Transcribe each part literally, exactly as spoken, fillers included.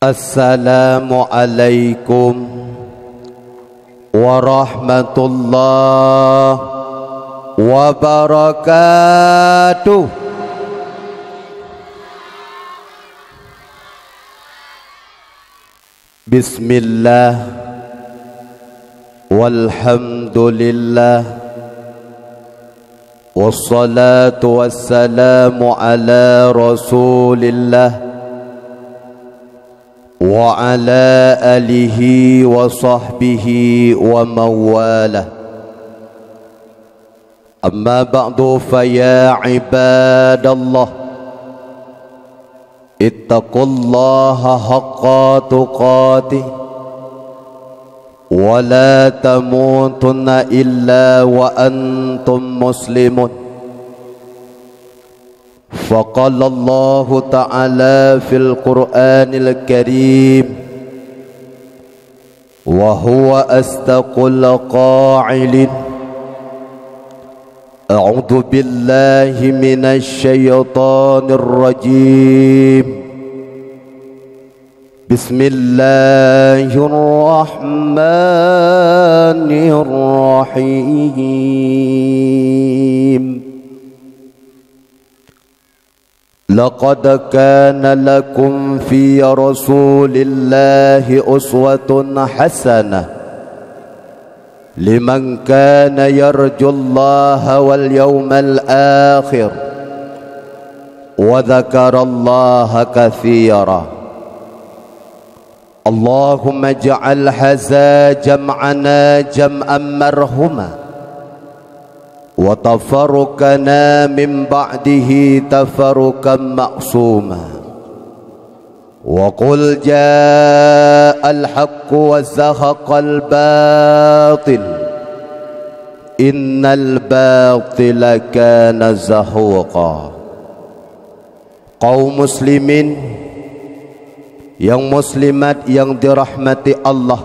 Assalamualaikum warahmatullahi wabarakatuh. Bismillah, walhamdulillah, wassalatu wassalamu ala Rasulillah, wa ala alihi wa sahbihi wa mawalah. Amma ba'du, fa ya ibadallah, ittaqullaha haqqa tuqatih, wa la tamutunna illa wa antum muslimun. Faqalallahu ta'ala fil Qur'anil Karim, wa huwa asdaqul qailin. A'udzu billahi minasy syaithanir rajim. Bismillahirrahmanirrahim. Laqad kana lakum fi Rasulillahi uswatun hasanah, liman kana yarjullaha wal yawmal akhir, wa dzakarallaha katsira. Allahumma ij'al hadza jam'ana jam'an marhuma, wa tafarruqana min ba'dihi tafarruqan ma'suma. Wa qul ja'al haqqu wa zahaqal batil, innal batila kana zahuqa. Kaum muslimin nyang muslimat nyang dirahmati Allah,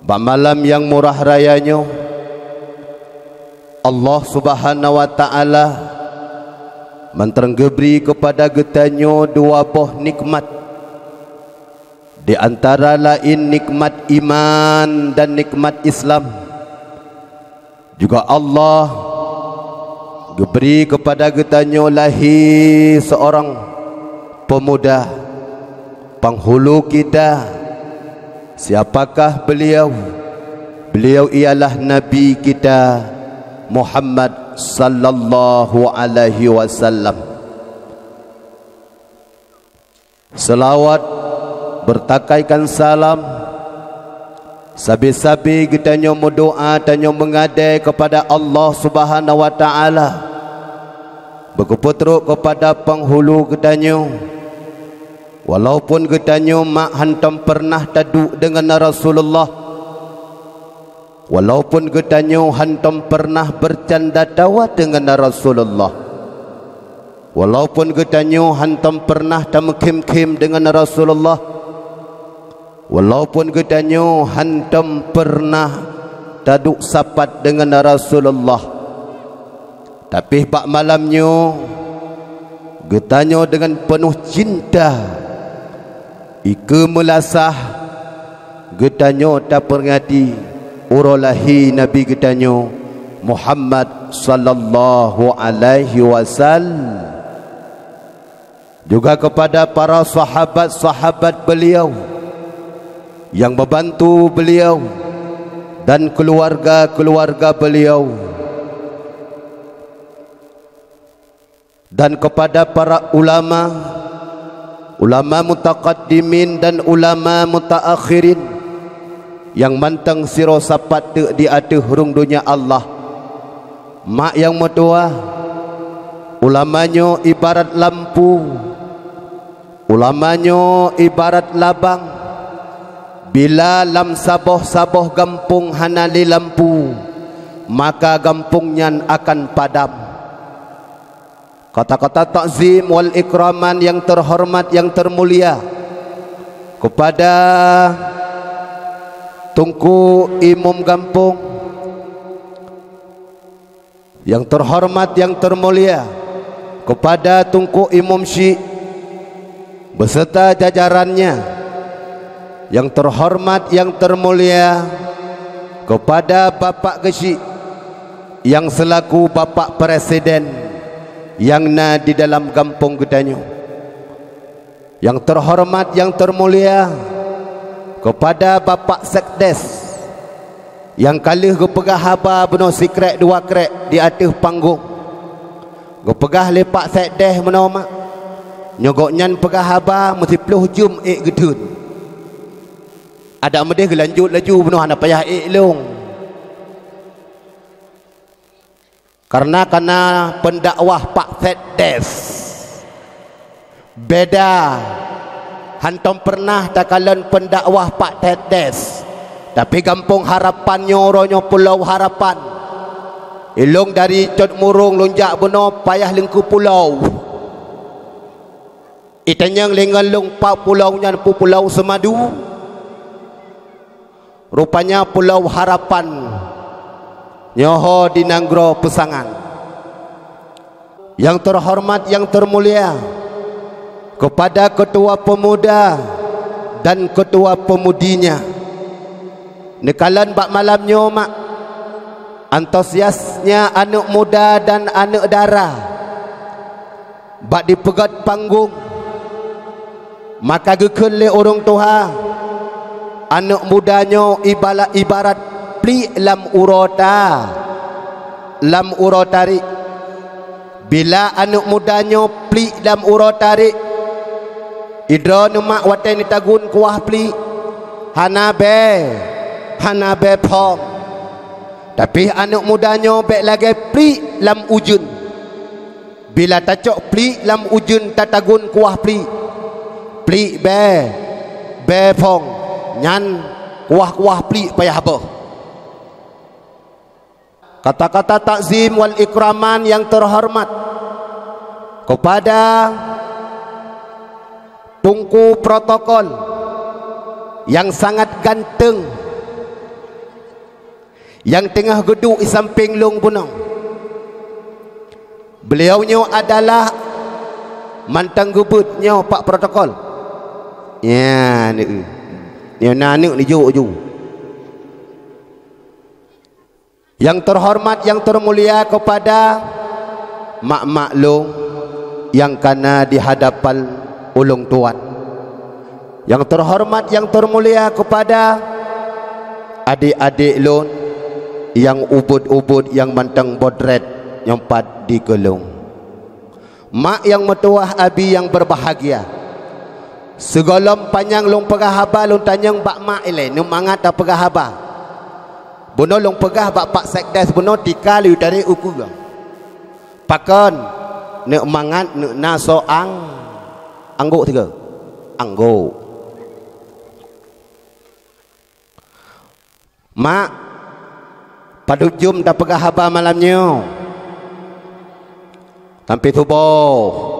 bak malam nyang murah raya nyoe, Allah Subhanahu wa Ta'ala mantong geubri keupada geutanyoe dua boh nikmat, di antara laén nikmat iman dan nikmat Islam. Juga Allah geubri keupada geutanyoe lahé seurang peumuda, peunghulu kita. Siapakah beliau? Beliau ialah Nabi kita, Muhammad sallallahu alaihi wasallam. Seulaweuet beutakaikan salam, sabe-sabe geutanyoe meudoá, tanyoe meungadée keupada Allah Subhanahu wa Ta'ala, beugeupeutrok keupada peunghulu geutanyoe. Walaupun geutanyoe mak hántom peureunah taduek deungon Rasulullah, walaupun geutanyoe hántom peureunah beucanda tawa deungon Rasulullah, walaupun geutanyoe hántom peureunah tameukhém-khém deungon Rasulullah, walaupun geutanyoe hántom peureunah taduek sapat deungon Rasulullah, tapi bak malam nyoe geutanyoe deungon peunoh cinta, ikeue meulasah, geutanyoe taperingati uroe lahé Nabi geutanyoe Muhammad sallallahu alaihi wasallam, juga keupada para sahabat-sahabat beliau nyang meubantu beliau dan keuluwarga-keuluwarga beliau. Dan keupada para ulama, ulama mutaqaddimin dan ulama mutaakhirin nyang mantong sidroe sapat teuk di ateueh rhueng donya Allah. Mak nyang meutuwah, ulama nyoe ibarat lampu, ulama nyoe ibarat labang. Bila lam saboh-saboh gampông hana lé lampu, maka gampông nyan akan padam. Kata-kata takzim wal ikraman nyang teuhoreumat, nyang teumulia keupada Teungku Imum Gampông, nyang teuhoreumat, nyang teumulia keupada Teungku Imum Syik, Beserta jajarannya, yang terhormat, yang termulia, kepada Bapak Geuchik, yang selaku Bapak Presiden nyang na di dalam gampông geutanyoe. Yang terhormat, yang termulia, kepada Bapak Sekdes, nyang ka lheueh geupeugah haba bunoe sikrék dua krék di ateueh panggong. Geupeugah lé Pak Sekdes bunoe mak, nyoe gobnyan peugah haba meusiploh jeuem ék geutheun. Adak meudeh geulanjut laju bunoe hana payah ék lôn. Kareuna ka na peundakwah Pak Sekdes. Beda. Hántom peureunah takalon peundakwah Pak Sekdes. Tapi gampông Harapan nyoe uroe nyoe Pulo Harapan. Ilôn dari Cot Murong lôn jak bunoe payah leungkue pulo. Itanyong lé ngon lôn pat pulo nyan peue Pulo Seumadu. Rupanya Pulo Harapan nyoe ho di nanggroe peusangan. Yang terhormat, yang termulia, kepada ketua pemuda dan ketua pemudinya. Neukalon bak malam nyoe mak, antusiasnya aneuk muda dan aneuk dara bak dipeugét panggong. Maka geukheun lé ureuëng tuha, aneuk muda nyoe ibala-, ibarat pliek lam uroe ta-, lam uroe tarék. Bila aneuk muda nyoe pliek lam uroe tarék, idroe neumak watée neutagun kuah pliek, hana bée, hana bée phong. Tapi aneuk muda nyoe bék lagée pliek lam ujeuen. Bila tacok pliek lam ujeuen tatagun kuah pliek, pliek bée, bée phong, nyan kuah-kuah pliek payah boh. Kata-kata takzim wal ikraman yang terhormat kepada Teungku Protokol yang sangat ganteng, nyang teungoh geuduek di sampéng lôn bunoe. Beliau nyoe adalah mantong geubeuet nyoe Pak Protokol. Nyan, nyoe na aneuk neujok ju. Yang terhormat, yang termulia kepada mak-mak lôn nyang ka na di hadapan ulôn tuan. Yang terhormat, yang termulia kepada adik-adik lôn nyang ubit-ubit nyang mantong bodret nyang pat di keulôn. Mak nyang meutuwah, abi nyang berbahagia. Sigohlom panyang lôn peugah haba, lôn tanyong bak mak ilée, neuk mangat tapeugah haba. Bunoe lôn peugah bak Pak Sekdes bunoe tika lé tarek ukeue. Pakon? Neuk mangat neuk na soe ang-, anggok sigoe? Anggok. Mak, padub jeuem tapeugah haba malam nyoe? Sampai suboh.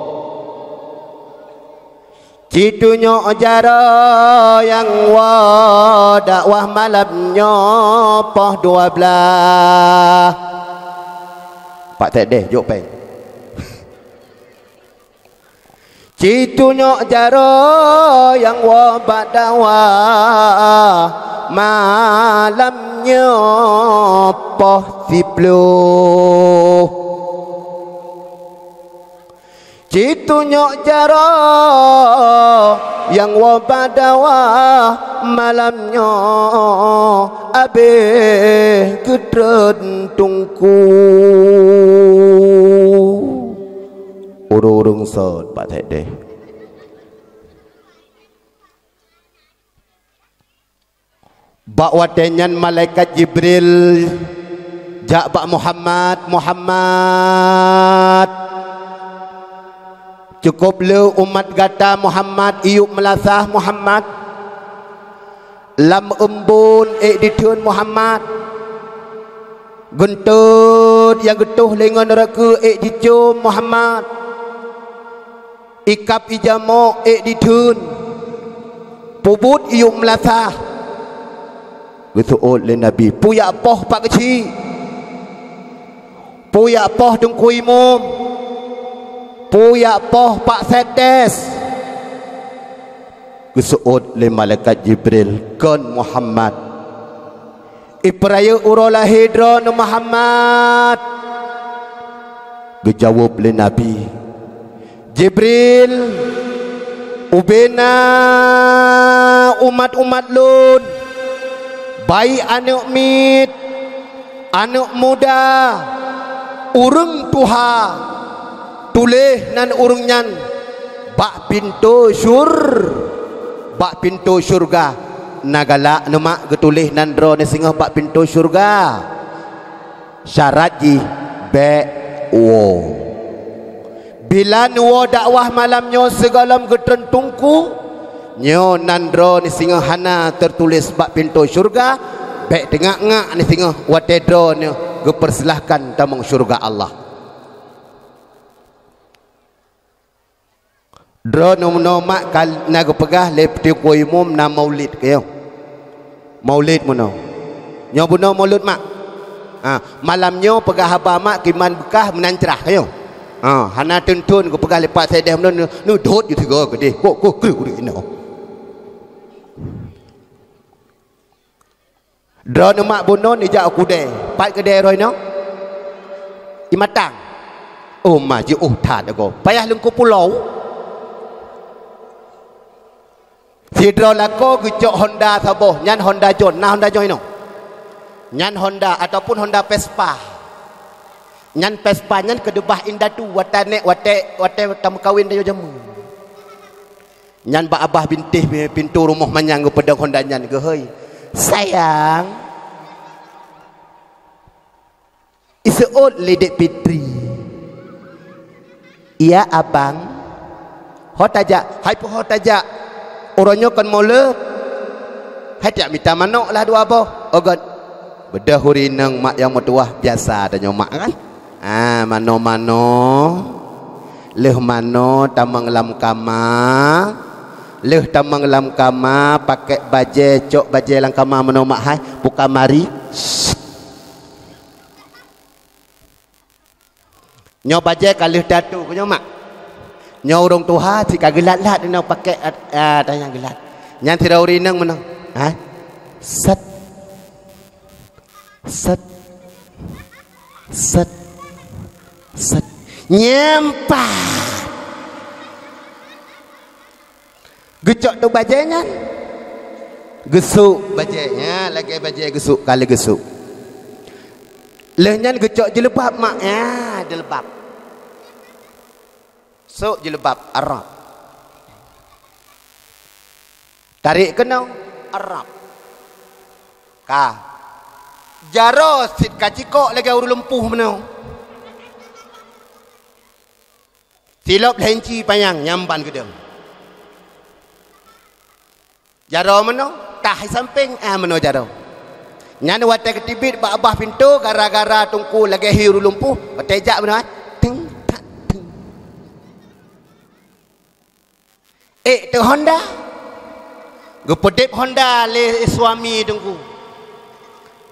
Citunyok jaroe nyang woe dakwah malam nyoe poh dua blaih. Pak Tek deh, jok péng. Citunyok jaroe nyang woe bak dakwah malam nyoe poh siploh. Citunyok jaroe nyang woe bak dakwah malam nyoe abéh geutreun teungku. Ureuëng-ureuëng sot Pak Tek deh. Bak watée nyan malaikat Jibril jak bak Muhammad, "Muhammad, cukup le umat gata Muhammad, iyup meulasah Muhammad, lam eumbon ék ditheun Muhammad." Geuntot nyang geutoh lé ngon reukeue ék jicom Muhammad. Ikab ijamok ék ditheun. Peubuet iyup meulasah. Geuseuôt lé Nabi, "Peue jak poh Pak Geuchik? Peue jak poh Teungku Imum? Peue jak poh Pak Sekdes? Geuseuôt lé malaikat Jibril, "Kon Muhammad? Ipeurayeuk uroe lahé droeneuh Muhammad?" Geujaweueb lé Nabi, "Jibril, ubena umat-umat lôn, baik aneuëk miet, aneuëk muda, ureuëng tuha, tuléh nan ureuëng nyan bak pintoe syur-, bak pintoe syeuruga. Na galak neuh mak geutuléh nan droeneuh singoh bak pintoe syeuruga. Syarat jih, bék woe. Bila neuwoe dakwah malam nyoe sigohlom geutreun teungku, nyoe nan droeneuh singoh hana teutuléh bak pintoe syeuruga, bék teungak-ngak neuh singoh watée droeneuh geupeusilahkan tamong syeuruga Allah." Droeneuh meunoe mak ka na geupeugah lé Teungku Imum na maulid keuh. Maulid meunoe. Nyoe bunoe maulid mak. Ha, malam nyoe peugah haba mak kiban beukah meunan crah keuh. Ha, hana teunton geupeugah lé Pak Saideh meunoe, neudhôt ju tiga keudeh. Kok, kok, kreueh, kreueh inoe. Droeneuh mak bunoe nijak u keudè. Pat keudè droeneuh? I Matang. Oh, ma jiôh that agoe. Payah leungkue pulo. Sidroe lakoe geucok Honda saboh, nyan Honda John. Na Honda John inoe? Nyan Honda ataupun Honda Vespa. Nyan Vespa nyan keudeubah indatu watée nèk, watée, watée tameukawen tanyoe jameun. Nyan bak babah bintéh pintoe rumoh manyang geupeudong Honda nyan geuhôi, "Sayang, iseuôt lé Dek Fitri." "Iya, Abang." "Ho tajak?" "Hai peue ho tajak? Uroe nyoe kon Maulud." "Hai tajak mita manok lah dua boh?" "Oh, göt." Beudôh ureuëng inong mak nyang meutuwah, biasa tanyoe mak kan. Ah, manoe-manoe, lheueh manoe tamong lam kama, lheueh tamong lam kama, pakèk bajèe, cok bajèe lam kama manoe mak hai, buka mari. Nyoe bajèe ka lheueh tatu, nyoe mak. Nyoe ureuëng tuha cit ka geulat-lat inoe pakèk, ah, tanyang geulat. Nyan sidroe ureuëng inong manoe. Ha? Set. Set. Set. Set. Nyempat. Geucok tu bajèe nyan. Geusuk bajèe nyan, lagèe bajèe geusuk, ka lheueh geusuk. Lheueh nyan geucok jilbab mak, ya, jilbab. Sôk jilbab, rab. Tarek keunoe, rab. Ka. Jaroe cit ka cikok lagèe ureuëng lumpuh meunoe. Silop lhèe inci panyang, nyan ban geudong. Jaroe meunoe, tah i sampéng, ah, meunoe jaroe. Nyan watèe geuteubiet bak babah pintoe gara-gara teungku lagèe hi ureuëng lumpuh, watèe jak meunoe, ah, ting, tak, ting. Ék teuh Honda. Geupeudép Honda lé suami teungku.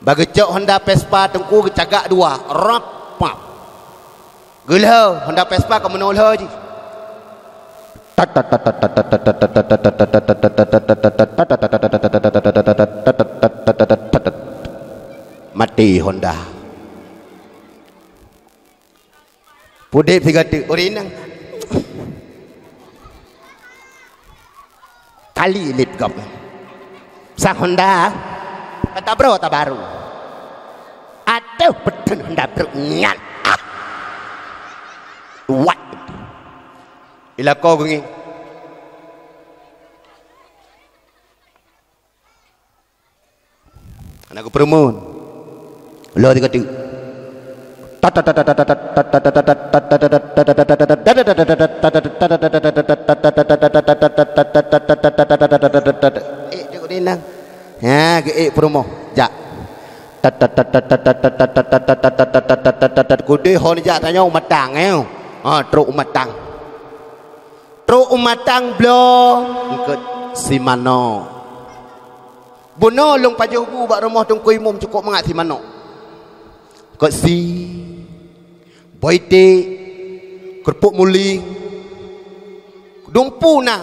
Bak geucok Honda Vespa teungku geucagak dua, rap, pap. Geulhô, Honda Vespa ka meunoe lhô jih. Maté Honda. Pudép sigoe teuk, ureuëng inong. Kali lip gob. Sang Honda, kata bro, kata baru. Aduh, beutôi Honda brok nyan. Ah. Wat. Ilako gungi. Hana geupeureumeun. Lhô sigoe teuk. Ék teuk di nang. Ha, geuék peurumoh. Jak. Kudeh hon jak tanyoe matang, eh. Ha, trok matang. Trok u matang bloe, eungkôt si manok. Bunoe lôn pajoh bu bak rumoh Teungku Imum cukôp mangat si manok. Eungkôt si, boh iték, keureupuk muling, dumpu na.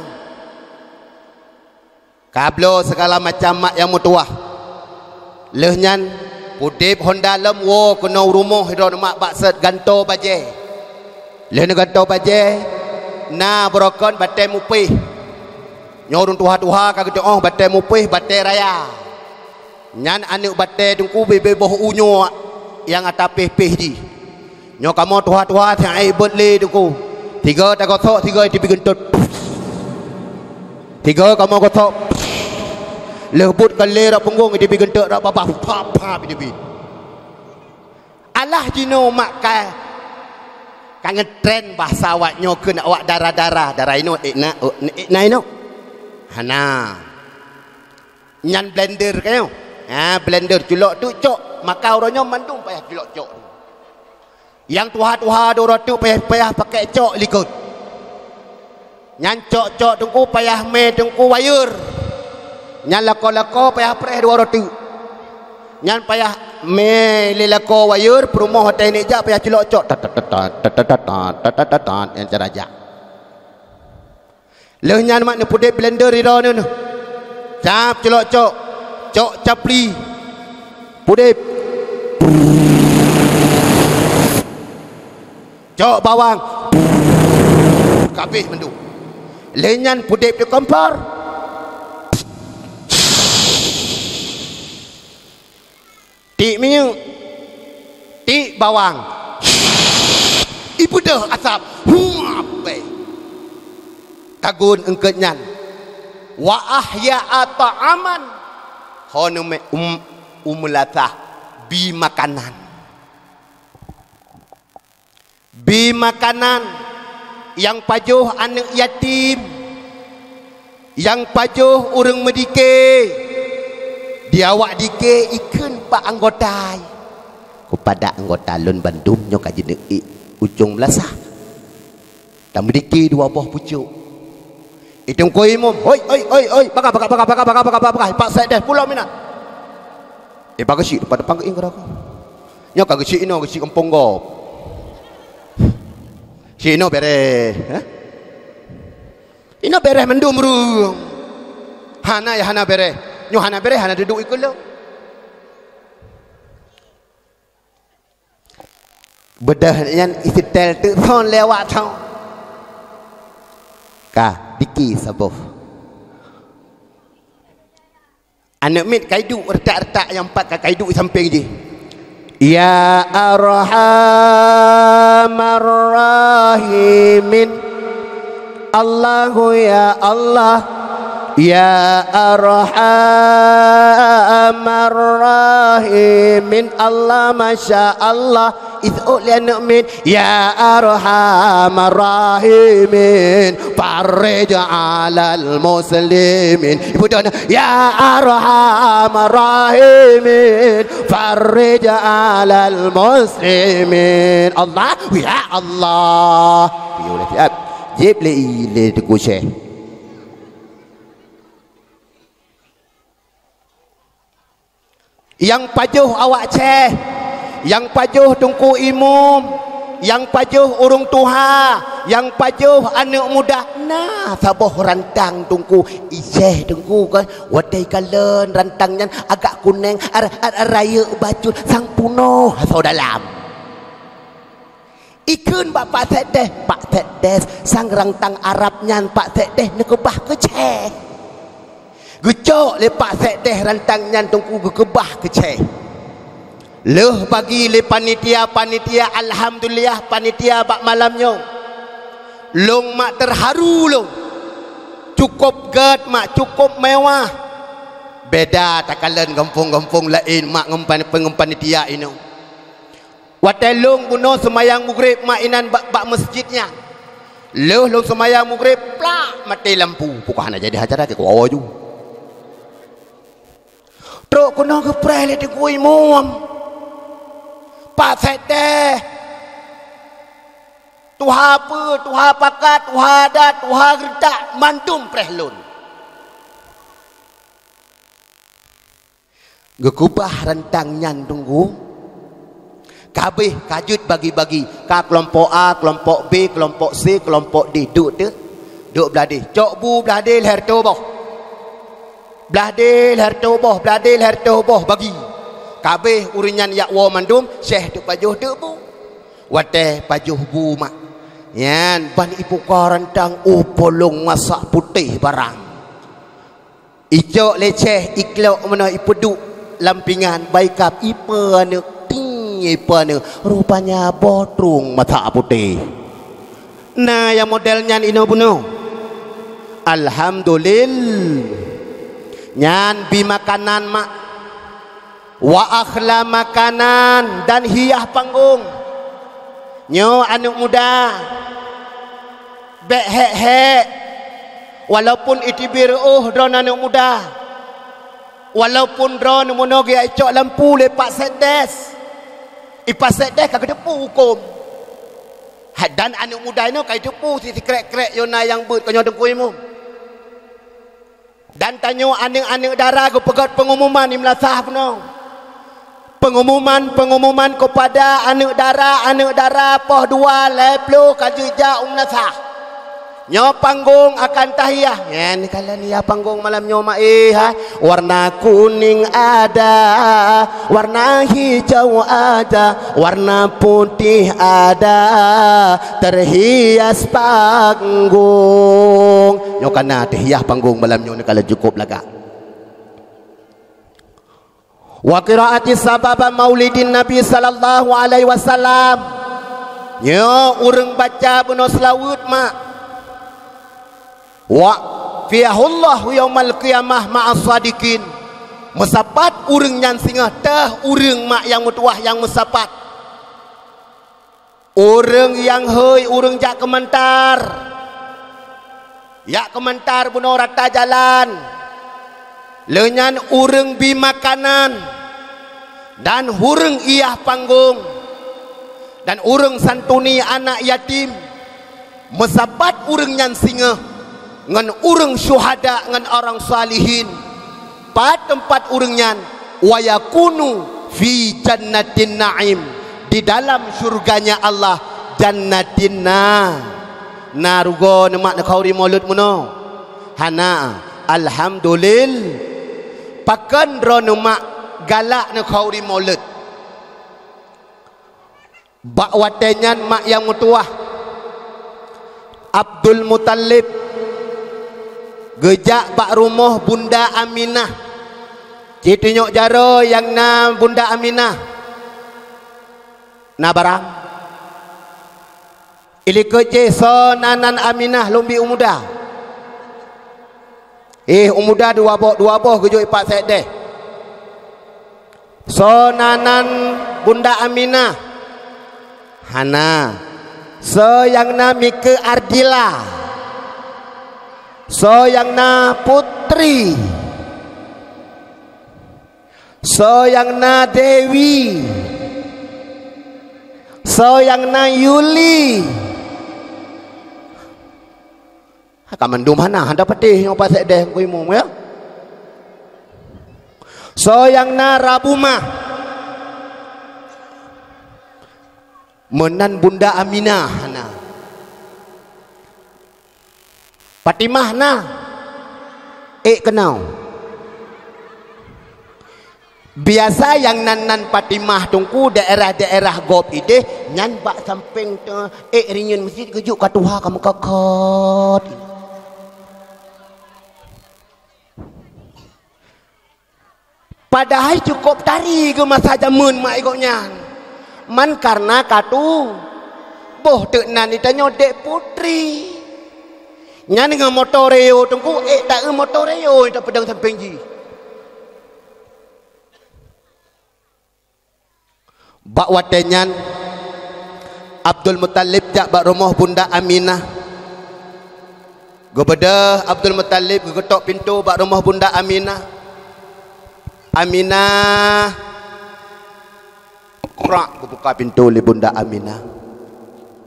Kabloe sigala macam mak nyang meutuwah. Lheueh nyan, pudeb honda lom woe keunoe u rumoh droeneuh mak bak sot gantoe bajée. Lheueh neugantoe bajée, na baroekon batée mupéh. Nyoe ureuëng tuha-tuha ka geutuoh batée mupéh, batée raya. Nyan aneuëk batée teungku bibée boh unyok nyang ata péh-péh jih. Nyoe kamoe tuha-tuha siat beuet lé teungku. Tiga tagosok, tiga teubi geuntot. Tiga kamoe gosok. Lheueh buet ka lé rot punggong teubi geuntot rot babah. Pap, pap, teubi. Alah jinoe mak ka, ka ngetren bahasa awak nyoe kheun awak dara-dara. Dara inoe, ék na, ék na inoe. Hana. Nyan blender ka nyoe. Ha, blender culok teuk cok. Maka uroe nyoe mandum payah culok cok. Nyang tuha-tuha dua ratus payah, payah pakai cok likot. Nyan cok-cok teungku payah mé teungku wayeur. Nyan lakoe-lakoe payah preh dua ratus. Nyan payah mé lé lakoe wayeur, peurumoh watée neuk jak payah culok cok. Tat, tat, tat, tat, tat, tat, tat, tat, tat, nyan cara jak. Lheueh nyan mak neupudeb blender ira neuh. Cap culok cok. Cok capli. Pudeb. Cok bawang. Kabeh mandum. Lheueh nyan pudeb di kompor. Tiek minyeuk, tiek bawang, ibeudôh asab, huap bée. Tagun eungkôt nyan, wa ahya ta'aman, hon mé um, umeulasah, bi makanan. Bi makanan, nyang pajoh aneuëk yatim, nyang pajoh ureuëng meudike, di awak dike ikheun bak anggota. Keupada anggota lôn bandum nyoe ka jineuk ék ujong meulasah. Tameudike dua boh pucuk. Itungkoi imum, "Hoi, hoi, hoi, hoi, bagah, bagah, bagah, Pak Sekdes, pulang meunan." Eh, bagah syik, depan-depan keuieng keudroe. Nyoe ka geusyik inoe, geusyik gampông gob. Syik inoe bereh, eh? Inoe bereh mandum ureuëng. Hana ya hana bereh. Nyoe hana bereh, hana duduek ikeue lom. Beudôh nyan isetel teuk thon lewat thon. Ka, diki saboh. Aneuëk miet ka iduek retak-retak nyang pat ka, ka iduek sampéng jih. Ya Arhamar Rahimin. Allahu ya Allah. Ya Arhamar Rahimin. Allah, masya Allah. Iseuôt lé aneuëk miet, "Ya Arhamar Rahimin, farrij 'alal muslimin." Ibu dona, "Ya Arhamar Rahimin, farrij 'alal muslimin." Allah, ya Allah. Piye uleh siap? Jép lé i lé Teungku Syekh. Nyang pajoh awak syeh, nyang pajoh teungku imum, nyang pajoh ureuëng tuha, nyang pajoh aneuëk muda, na saboh rantang teungku, i syeh teungku kan, watée ikalon rantang nyan agak kuneng, ar-, ar-, ar-, rayeuk bacut, sang punoh asoe dalam. Ikheun bak Pak Sekdes, "Pak Sekdes, sang rantang Arab nyan Pak Sekdes neukeubah keu syeh." Geucok lé Pak Sekdes rantang nyan teungku geukeubah keu syeh. Lheueh bagi lé panitia-panitia, alhamdulillah panitia bak malam nyoe lôn mak teuharu lôn. Cukôp gét mak, cukôp mewah. Beda takalon gampông-gampông laén mak ngon pan-, ngon panitia inoe. Watée lôn bunoe seumayang mugreb mak inan bak, bak meuseujid nyan. Lheueh lôn seumayang mugreb, plak, maté lampu. Pukah hana jadi acara keu kuwoe ju. Trok keunoe geupreh lé teungku imum. Pak Sekdes. Tuha peue, tuha pakat, tuha adat, tuha geuretak, mandum preh lôn. Geukeubah rantang nyan teungku. Ka habéh, ka jeuet bagi-bagi. Ka keulompok A, keulompok B, keulompok C, keulompok D. Duek teuh. Duek blah deh. Cok bu blah deh lhèe reutôh boh. Blahdeh lhèe reutôh boh, blahdeh lhèe reutôh boh bagi. Ka abéh ureueng nyan jak woe mandum, syeh teuk pajoh teuk bu. Watèe pajoh bu mak, nyan ban ipuka rantang u polong masak putéh barang. Icok lé syeh, iklok meunoe, ipeuduek lam pingan, ban ikab, ipeue aneuk, ting, ipeue aneuk. Rupanya boh trueng masak putéh. Na nyang model nyan inoe bunoe. Alhamdulillah. Nyan bi makanan mak. Wa akhla makanan, dan hias panggong. Nyoe aneuk muda, bèk hék-hék. Walaupun iteubiet reuôh droeneuh aneuk muda, walaupun droeneuh meunoe geujak icok lampu lé Pak Sekdes, i Pak Sekdes ka geuteupeue hukôm. Ha, dan aneuk muda inoe ka jiteupeue si sikrek-krek, yoh na nyang beuet, kon nyoe Teungku Imum. Dan tanyoe aneuk-aneuk dara geupeugöt pengumuman i meulasah bunoe. Pengumuman, pengumuman kepada aneuk dara, aneuk dara poh dua lhèe ploh ka jeuet jak u meulasah. Nyoe panggong akan tahias. Nyan kalon hias panggong malam nyoe mak, eh, hai. Warna kuning ada, warna hijau ada, warna putih ada, terhias panggung. Nyoe ka na teuhias panggong malam nyoe, nyoe ka lheueh cukôp lagak. Wa qiraati sababa maulidin Nabi sallallahu alaihi wasallam. Nyoe ureueng baca bunoe seulaweuet mak. Wa fiyahullahu yaumal qiyamah ma'as sadiqin. Meusapat ureueng nyan singoh teuh ureueng mak nyang meutuwah nyang meusapat. Ureueng nyang hôi, ureueng jak keumantar. Jak keumantar bunoe rata jalan. Lheueh nyan ureueng bi makanan dan ureueng hias panggong dan ureueng santuni anak yatim. Meusapat ureueng nyan singoh ngon ureueng syuhada ngon orang salihin. Pat teumpat ureueng nyan? Wa yakunu fi jannatin na'im, di dalam syurganya Allah, jannatin na. Na rugoe neuh mak neukhauri mulod meunoe? Hana. Alhamdulillah. Pakon droeneuh mak galak neukhauri mulod? Bak watèe nyan mak nyang meutuwah, Abdul Muthalib, geujak bak rumoh Bunda Aminah. Ci tunyok jaroe nyang na Bunda Aminah. Na barang? Ilikot jih, soe nan Aminah lôn bi u muda. Eh, u muda dua boh, dua boh geujok i Pak Sekdes. Soe nan Bunda Aminah? Hana. Soe nyang na Mike Ardila? Soe nyang na Putri? Soe nyang na Dewi? Soe nyang na Yuli? Ka mandum hana, hana patéh nyoe Pak Sekdes, Teungku Imum, ya. Soe nyang na Rabumah? Meunan Bunda Aminah hana. Fatimah na? Ék keunoe. Biasa nyang nan-nan Fatimah Teungku, daerah-daerah gob idéh, nyan bak sampéng te-, ék rinyeun meuseujid geujok ka tuha ka meukakat. Padahai cukôp tari geuh masa jameun mak gobnyan. Man kareuna ka tuboh teuk nan di tanyoe Dek Putri. Nyan ngon moto Reo Teungku, ék ta-eu moto Reo nyang tapeudong sampéng jih. Bak watée nyan, Abdul Muthalib jak bak rumoh Bunda Aminah. Geubeudôh Abdul Muthalib, geukeutôk pintoe bak rumoh Bunda Aminah. "Aminah!" Krak, geubuka pintoe lé Bunda Aminah.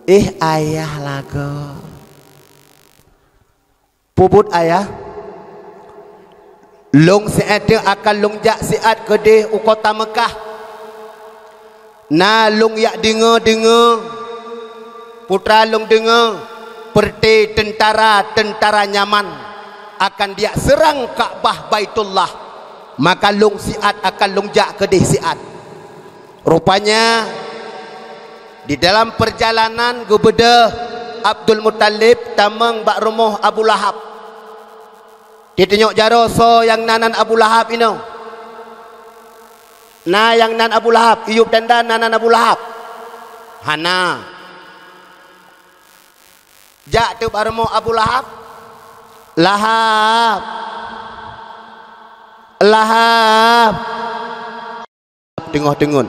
"Éh, ayah lagoe." "Peue buet, ayah?" "Lôn siat teuk akan lôn jak siat keudeh u kota Meukah. Na lôn jak deungoe-deungoe, putra lôn deungoe, peureuté teuntara-teuntara Yaman akan dijak seurang Ka'bah Baitullah, maka lôn siat akan lôn jak keudeh siat. Rupanya, di dalam peurjalanan geubeudôh Abdul Muthalib tamong bak rumoh Abu Lahab. Teutunyok jaroe soe nyang na nan Abu Lahab inoe. Na nyang nan Abu Lahab, iyup tanda na nan Abu Lahab. Hana. Jak teuk bak rumoh Abu Lahab. Lahab. Lahab. Teungoh teungeun.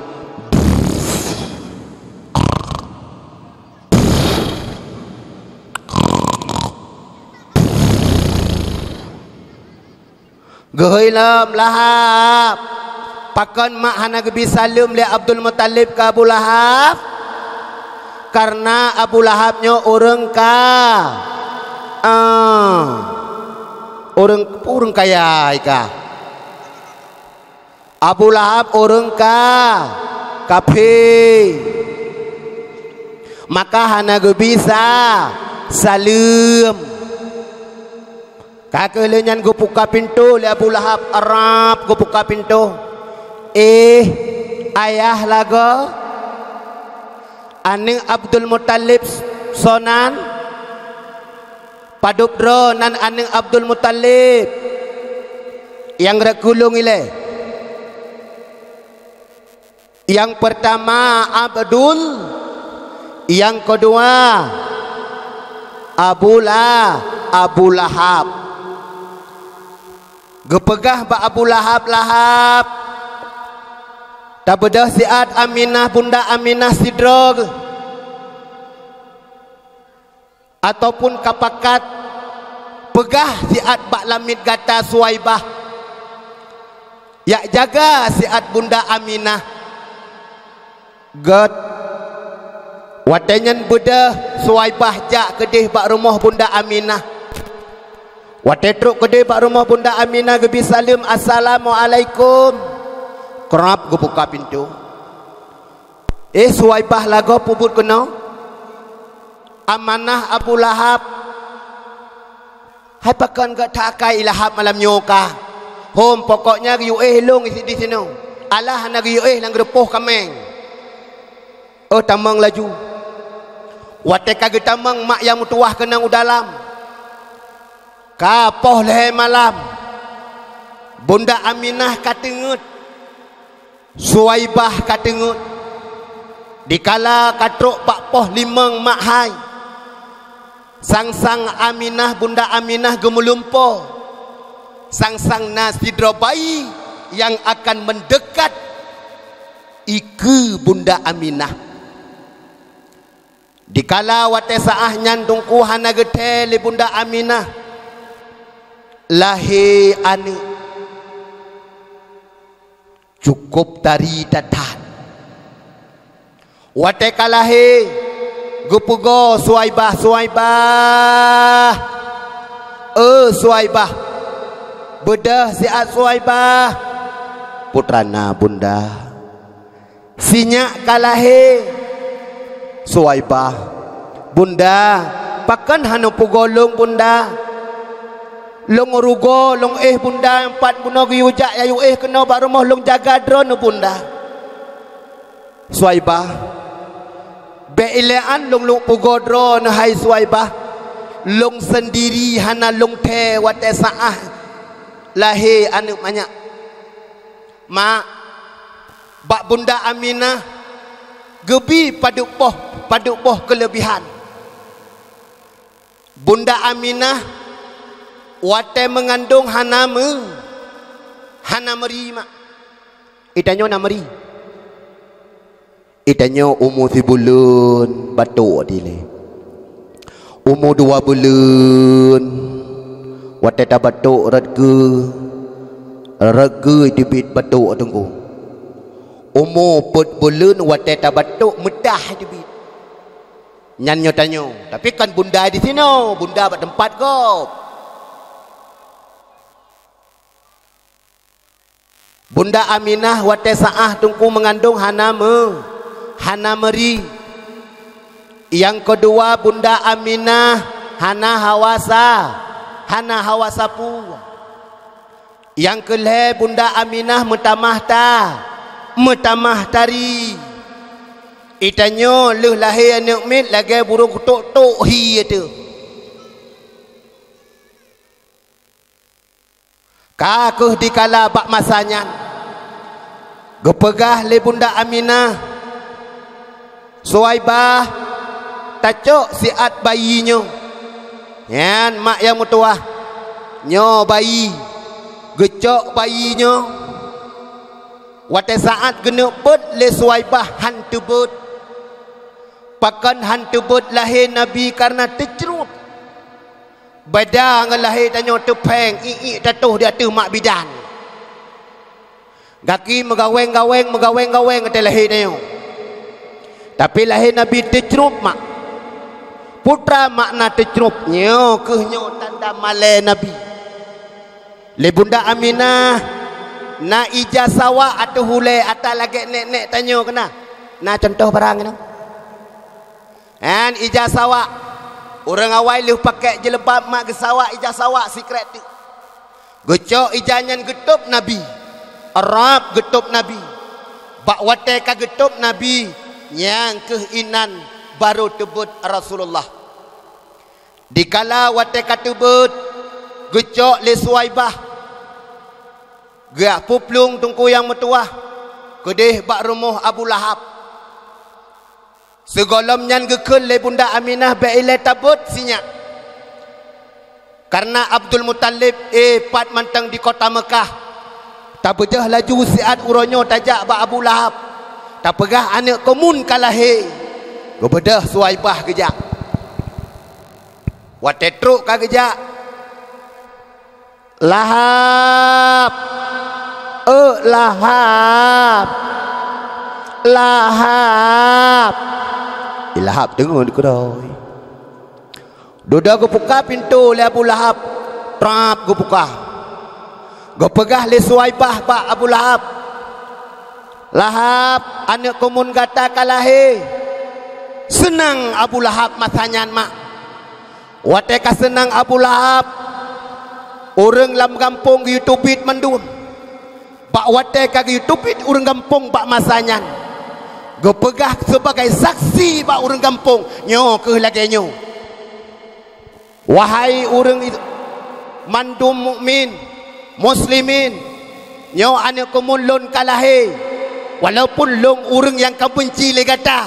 Geuhôi lom Lahab. Pakon mak hana geubi saleuem lé Abdul Muthalib keu Abu Lahab? Kareuna Abu Lahab nyoe ureuëng ka, ah, ureuëng, ureuëng kaya ka. Abu Lahab ureuëng ka, kafé. Maka hana geubi sa saleuem. Ka keuh lheueh nyan geupuka pintoe lé Abu Lahab, rab geupuka pintoe. "Eh, ayah lagoe, aneuëk Abdul Muthalib soe nan? Padub droe nan aneuëk Abdul Muthalib?" "Nyang rot keu lôn ilée. Nyang peurtama Abdul, nyang keudua Abu La-, Abu Lahab." Geupeugah bak Abu Lahab, "Lahab, tabeudôh siat Aminah, bunda Aminah sidroe." Ataupun ka pakat peugah siat bak lamiet gata Suwaibah, jak jaga siat Bunda Aminah. Gét. Watée nyan beudôh Suwaibah jak keudeh bak rumoh Bunda Aminah. Watée trok keudeh bak rumoh Bunda Aminah geubi saleuem, "Assalamualaikum." Krab geubuka pintoe. "Eh, Suwaibah lagoe peubuet keunoe?" "Aminah Abu Lahab." "Hai pakon gét that akai i Lahab malam nyoe ka?" "Hom, pokoknya geuyue éh lôn di sinoe. Alah hana geuyue éh lam geureupoh kaméng." "Oh, tamong laju." Watée ka geutamong, mak nyang meutuwah keunong u dalam. Ka poh lhée malam. Bunda Aminah ka teungeut. Suwaibah ka teungeut. Dikala ka trok bak poh limong mak hai, sang-sang Aminah, Bunda Aminah geumeulimpôh. Sang-sang na sidroe bayi nyang akan meudeukat ikeue Bunda Aminah. Dikala watée saát nyan Teungku hana geuthée lé Bunda Aminah lahé aneuëk. Cukôp tari that-that. Watée ka lahé, geupeugoe Suwaibah, "Suwaibah! Eh, Suwaibah! Beudôh siat, Suwaibah!" "Putra na, Bunda." "Sinyak ka lahé." "Suwaibah, Bunda, pakon hana peugoe lôn, Bunda? Lôn rugoe, lôn éh, Bunda, pat bunoe geuyue jak yayue éh keunoe bak rumoh lôn jaga droeneuh, Bunda." "Suwaibah, bék ilée án lôn lôn peugoe droeneuh, hai Suwaibah. Lôn seundiri hana lôn thée watée saát lahé aneuëk manyak." Mak, bak Bunda Aminah geubi padub boh, padub boh keuleubihan. Bunda Aminah watée meungandong hana meu-, hana meuri, Mak. Itanyoe na meuri. Itanyoe umu sibuleuen batok dilée. Umu dua buleuen, watée tabatok rot keue, rot keue teubiet batok Teungku. Umu peuet buleuen watée tabatok meudah teubiet. Nyan nyoe tanyoe, tapi kon bunda disinoe, bunda bak teumpat gob. Bunda Aminah watée saát Teungku meungandong hana meu-, hana meuri. Nyang keudua, Bunda Aminah hana hawa sa-, hana hawa sapeue. Nyang keu lhée Bunda Aminah meutamah ta, meutamah tari. I tanyoe lheueh lahé aneuëk miet lagée burông kutok-tok hi teuh. Ka kheueh dikala bak masa nyan, geupeugah lé Bunda Aminah, "Suwaibah, tacok siat bayi nyoe." Nyan mak nyang meutuwah, "Nyoe bayi." Geucok bayi nyoe. Watée saát geuneuk beuet lé Suwaibah han teubeuet. Pakon han teubeuet? Lahé Nabi kareuna teucrueb. Beda ngon lahé tanyoe teupéng, iék-iék tatoh di ateueh mak bidan. Gaki meugawéng-gawéng, meugawéng-gawéng ateueh lahé tanyoe. Tapi lahé Nabi teucrueb mak. Peue makna teucrueb? Nyoe kheueh nyoe tanda malée Nabi. Lé Bunda Aminah, na ija sawak ateueh ulée ata lagée nék-nék tanyoe keunan. Na cuntoh barang nyoe. Nyan ija sawak. Ureuëng awai lheueh pakék jilbab mak geusawak ija sawak sikrek teuk. Geucok ija nyan geutôb Nabi. Rab geutôb Nabi. Bak watée ka geutôb Nabi, nyang kheueh inan barô teubeuet Rasulullah. Dikala watée ka teubeuet, geucok lé Suwaibah, geujak peuplueng teungku nyang meutuwah keudeh bak rumoh Abu Lahab. Sigohlom nyan geukheun lé Bunda Aminah bék ilée tabeuet sinyak. Kareuna Abdul Muthalib, eh, pat mantong di kota Meukah. Tabeudôh laju siat uroe nyoe tajak bak Abu Lahab. Tapeugah aneuëk keumun ka lahé. Geubeudôh Suwaibah geujak. Watée trok ka geujak, "Lahab! Euk Lahab! Lahab!" I Lahab deungoe dikeudroe. Dudoe geupuka pintoe lé Abu Lahab, trab geupuka. Geupeugah lé Suwaibah bak Abu Lahab, "Lahab, aneuëk keumun gata ka lahé." Seunang Abu Lahab masa nyan mak. Watée ka seunang Abu Lahab, ureuëng lam gampông geuyue teubiet mandum. Bak watée ka geuyue teubiet ureuëng gampông bak masa nyan, geupeugah sibagai saksi bak ureuëng gampông, nyoe kheueh lagée nyoe, "Wahai ureuëng i-, mandum mukmin, muslimin, nyoe aneuëk keumun lôn ka lahé, walaupun lôn ureuëng nyang ka beunci lé gata,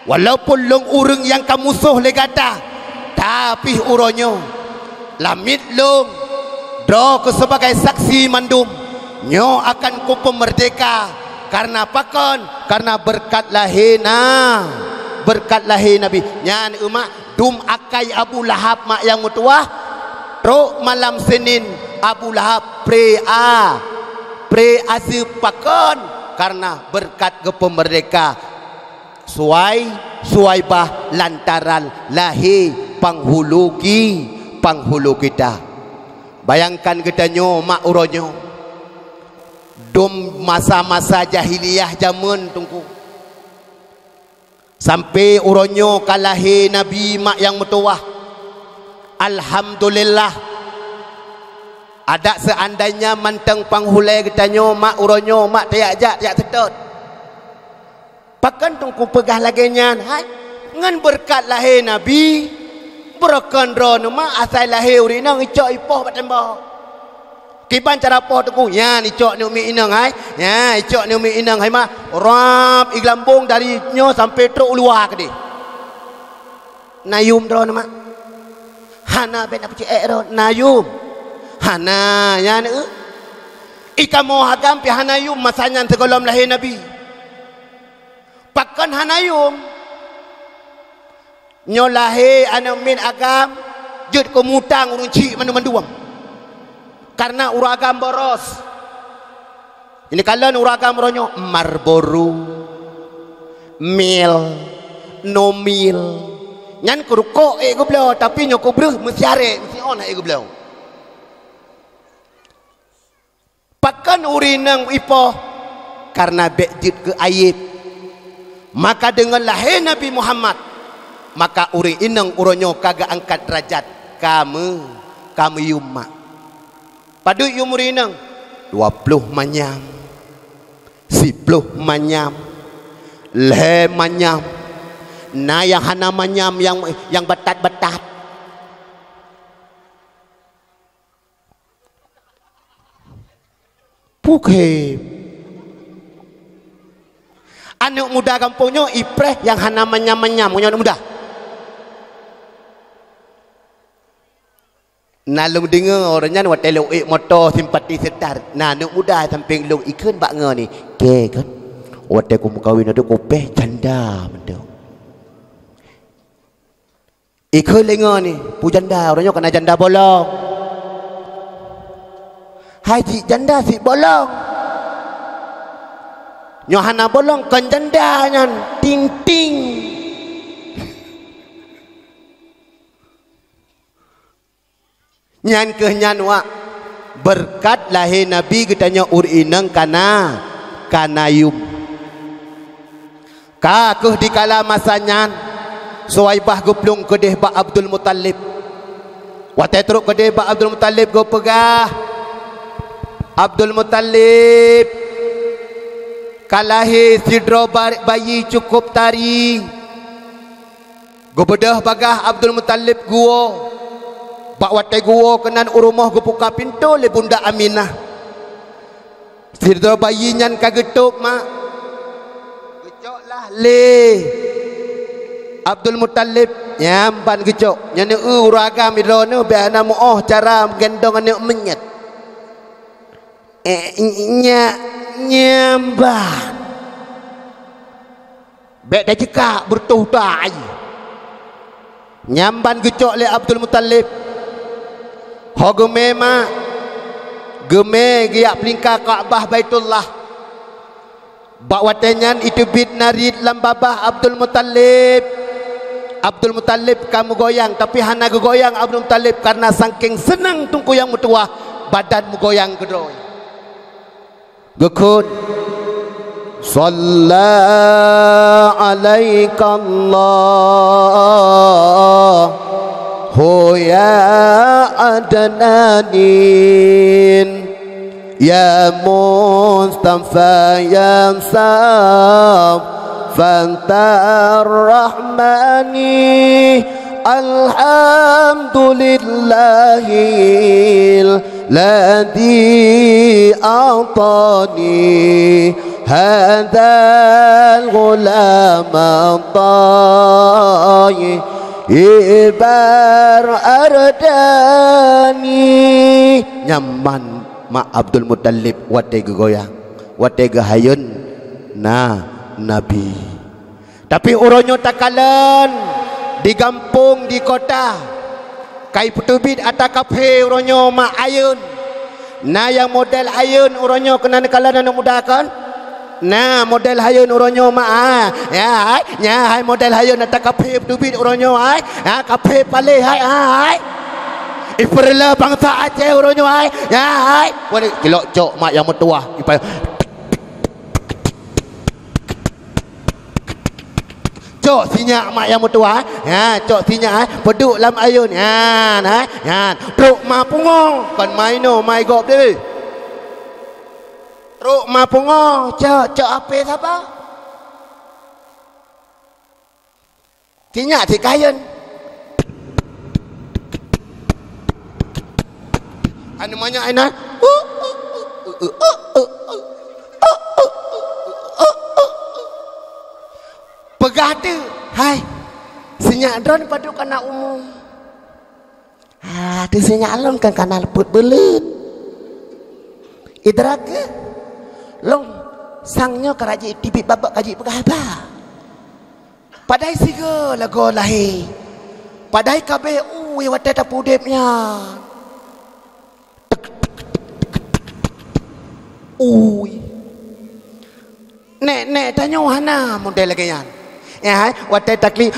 walaupun lôn ureuëng nyang ka musoh lé gata, tapi uroe nyoe, lamiet lôn, droe keuh sibagai saksi mandum, nyoe akan kupeumeurdéhka. Kareuna pakon? Kareuna beureukat lahé na, beureukat lahé Nabi." Nyan umat dum akai Abu Lahab mak nyang meutuwah. Trok malam Senin, Abu Lahab pré a, pré a seupakon, kareuna beureukat geupeumeurdéhka Suwai-, Suwaibah lantaran lahé panghulu ki-, panghulu kita. Bayangkan geutanyoe mak uroe nyoe, dum masa-masa jahiliyah jameun teungku. Sampoe uroe nyoe ka lahé Nabi mak nyang meutuwah. Alhamdulillah. Adak seuandainya mantong panghulée geutanyoe mak uroe nyoe mak tajak jak tajak seutôt. Pakon teungku peugah lagée nyan, hai? Ngon beureukat lahé Nabi, beureukat droeneuh mak asai lahé ureuëng inong icok ipoh bak tembok. Kiban cara poh teungku? Nyan icok nyoe mi inong hai. Nyan icok nyoe mi inong hai ma. Rab iglambong dari nyoe sampai trok u luwa keudeh. Na yum droeneuh mak? Hana, bék na peucék ék droe, na yum? Hana, nyan eu. I kamoe agam pi hana yum masa nyan sigohlom lahé Nabi. Pakon hana yum? Nyoe lahé aneuëk miet agam, jeuet keu mutang ureuëng chik mandum-mandum. Kareuna ureuëng agam boros. Ini kalon ureuëng agam uroe nyoe Marlboro, Mil, No Mil. Nyan keu rukok ék geubloe, tapi nyoe keu breueh meusiarek, meusion ék geubloe. Pakon ureuëng inong ipoh? Kareuna bék jeuet keu ayeb. Maka deungon lahé Nabi Muhammad, maka ureuëng inong uroe nyoe ka geuangkat deurajat. Ka meu-, Ka meuyum mak. Padub yum ureueng inong? Dua ploh manyam. Siploh manyam. Lhèe manyam. Na nyang hana manyam, nyang, nyang batat-batat. Pukhem. Aneuk muda gampông nyoe ipreh nyang hana manyam-manyam ngon aneuk muda. Na lôn deungoe ureueng nyan watèe lôn ék moto simpati setar. Na aneuk muda sampéng lôn ikheun bak ngon ni. Kèe kan? Watèe kumeukawen ateuh kupéh janda mantong. Ikheun lé ngon ni, peue janda, ureueng nyoe kana janda bolong. Hai jih janda sit bolong. Nyoe hana bolong kon janda nyan, ting-ting. Nyan kheueh nyan wak beureukat lahé Nabi geutanyoe ureueng inong kana, kana yum. Ka kheueh dikala masa nyan, Suwaibah geuplueng keudeh bak Abdul Muthalib. Watèe trok keudeh bak Abdul Muthalib geupeugah, "Abdul Muthalib, ka lahé sidroe ba-, bayi cukôp tari." Geubeudôh bagaih Abdul Muthalib geuwoe. Bak watèe geuwoe keunan u rumoh geubuka pintoe lé Bunda Aminah. Sidroe bayi nyan ka geutôb, mak. Geucok lah lé Abdul Muthalib, nyan ban geucok. Nyan eu ureueng agam droeneuh bèk hana meu'oh cara meugendong aneuk meunyet. Eh, nya-, nyan ban. Bèk taceuka beureutoh utai. Nyan ban geucok lé Abdul Muthalib. Ho geumè mak, geumè geujak peulingka Ka'bah Baitullah. Bak watèe nyan iteubiet narit lam babah Abdul Muthalib. Abdul Muthalib ka meugoyang, tapi hana geugoyang Abdul Muthalib kareuna sangkeng seunang Teungku Yang Meutuwah, badan meugoyang keudroe. Geukheun, "Shalla 'alaikallahu ya Adnanin, ya Mustafa ya Safatar Rahmani, alhamdulillahil ladzi a'tani hadzal ghulama thayyibar ardani." Nyan ban mak Abdul Muthalib watèe geugoyang, watèe geuhayôn na Nabi. Tapi uroe nyoe takalon di gampông, di kota, ka ipeuteubiet ata kaphé uroe nyoe mak ayôn. Na nyang model ayôn uroe nyoe keunan kalon aneuk muda kon? Na model ayôn uroe nyoe mak, ah. Ya, hai, nya hai model ayôn ata kaphé peuteubiet uroe nyoe, hai. Ha, kaphé paléh, hai, hai. Ipeureulee bansa Aceh uroe nyoe, hai. Ya, hai. Wah, ni cilok cok mak nyang meutuwah. Ipa- Cok sinyak mak nyang meutuwah, eh. Ha, cok sinyak, eh. Peuduek lam ayôn. Nyan, eh. Nyan. Trok ma pungo. Kon ma inoe, ma gob deh. Trok ma pungo. Cok, cok apé saba? Sinyak sit kayôn. Anu manyak inan. Peugah teuk, "Hai, sinyak droen padub kana umu?" "Ah, teuh sinyak lôn kan kana leupôt beuleuen." "Idrak keuh, lôn sang nyoe ka rajin teubiet babah ka jipeugah haba." Padahai sigoe lagoe lahé. Padahai ka abéh ui watée tapeudeb nyan. Ui. Nek-nek tanyoe hana model lagée nyan. Ya, hai, watée takli,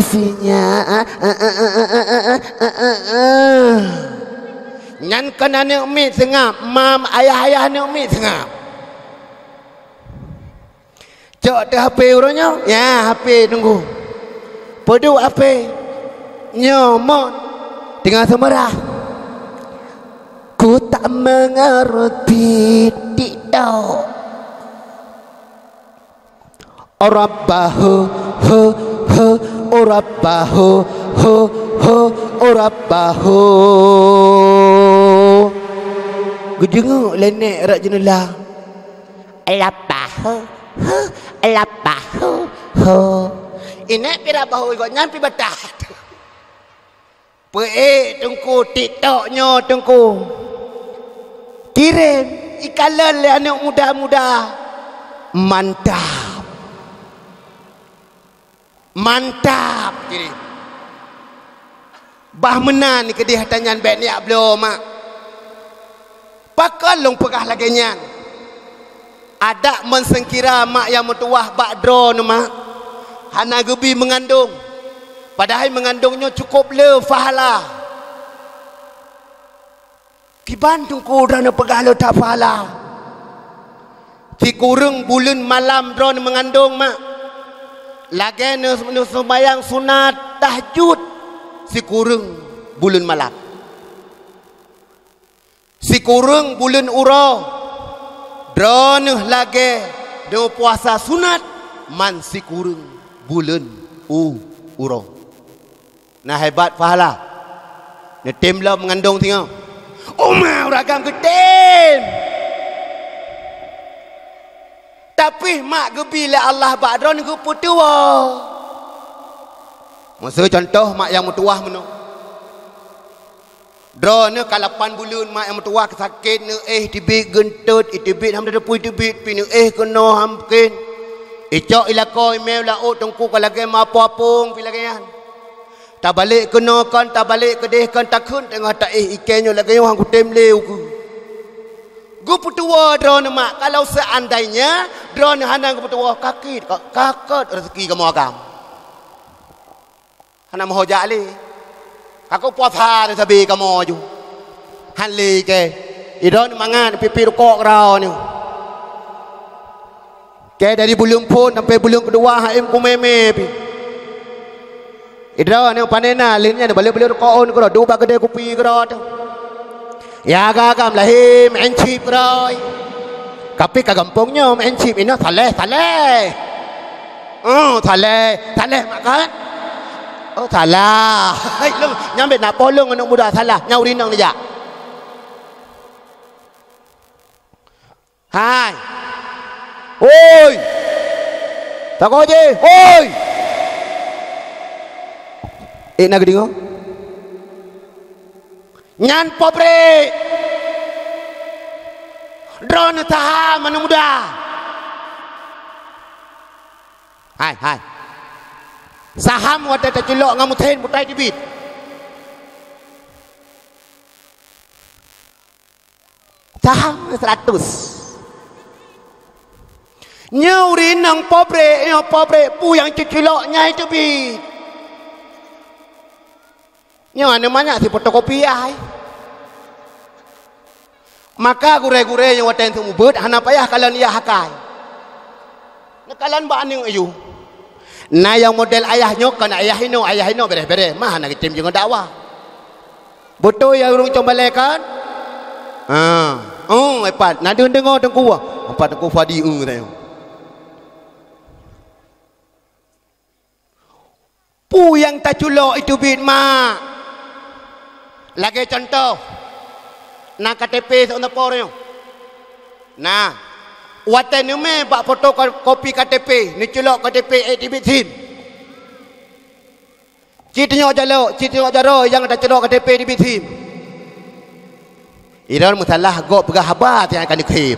sinyak. Nyan kon aneuk miet seungab, mam ayah-ayah aneuk miet seungab. Cok teuh H P uroe nyoe? Ya, H P teungku. Peuduek H P. Nyoe mon teungoh seumeurah. Ku tak mengerti TikTok. Rabbahu, hu, hu, Rabbahu, hu, hu, Rabbahu. Geujeungok lé nèk rot jeuneula. Rabbahu, hu, Rabbahu, hu. Inèk pi Rabbahu, gobnyan pi batat. Peuék teungku TikTok nyoe teungku. Kirém ikalon lé aneuk muda-muda. Mantap. Mantap, kirém. Bah meunan keudeh ata nyan bèk neujak bloe mak. Pakon lôn peugah lagèe nyan? Adak meuseunkira mak nyang meutuwah bak droeneuh mak hana geubi meungandong, padahai meungandong nyoe cukôp le pahala. Kiban teungku droeneuh peugah le that pahala? Sikureueng buleuen malam droeneuh meungandong mak, lagèe neu-, neuseumayang sunat tahajud sikureueng buleuen malam. Sikureueng buleuen uroe, droeneuh lagèe neupuasa sunat man sikureueng buleuen u-, uroe. Na hebat pahala. Neutem lom meungandong singoh. Uma ureueng agam geutem. Tapi mak geubi lé Allah bak droeneuh geupeutuwoe. Meuseu contoh mak nyang meutuwah meunoe. Droeneuh ka lapan buleuen mak nyang meutuwah sakét, neuéh teubiet geuntot, iteubiet hana teupeu iteubiet, pi neuéh keunoe hana mungken. Icok ilakoe imè laôt teungku ka lagèe meuapong-apong pi lagèe nyan. Tabalek keunoe kon, tabalek keudeh kon, takheun teungoh taéh ikèe nyoe lagèe nyoe han kutem lé ukeue. Geupeutuwoe droeneuh mak, kalau seandainya droeneuh hana geupeutuwoe, ka kèt, ka, ka kèt rezeki kamoe agam. Hana meuho jak lé. Ka kupuasa lé sabe kamoe ju. Han lé kèe. Idroeneuh mangat pipi rukok keudroe nyoe. Kèe dari buleuen phôn sampai buleuen keudua han ék kumè-mè pi. Idroeneuh pane na lheueh nyan balek-balek rukok ôn keudroe, duek bak keudè kupi keudroe teuh. Ya agam-agam lahé meu'en chip keudroe. Tapi ka gampông nyoe meu'en chip, inoe Saleh, Saleh. Oh, Saleh, Saleh mak kan? Oh, salah. Hai, lôn, nyang bèk na polong aneuk muda salah, nyang ureueng inong neujak. Hai. Hoi. Takot je, hoi. Eh, na geudeungoe? Nyan pabrék. Droeneuh saham aneuk muda. Hai, hai. Saham watèe taculok ngon meusén butai teubiet. Saham seratus. Nyoe ureueng inong pabrék, nyoe pabrék peue nyang cuculok nyai teubiet. Nyoe aneuk manyak si fotokopi ai. Maka gurèe-gurèe nyang watèe seumeubeuet hana payah kalon yah akai. Neukalon bak aneuk ayue. Na nyang model ayah nyoe kon ayah inoe, ayah inoe bereh-bereh, mah hana geutem jeuet ngon dakwah. Beutôi ya ureueng cong balèe kan? Ha. Oh, hebat. Na deungoe teungku. Hebat teungku Fadi, eh, katanya. Peue nyang taculok iteubiet mak? Lagèe cuntoh, na K T P seuneupor nyoe. Nah, watèe neumè bak fotokopi K T P, neuculok K T P, eh, teubiet sim. Cit teunyoe jalok, cit teunyoe jaroe nyang taculok K T P teubiet sim. Idroeneuh meusalah gob peugah haba nyang ka neukhém.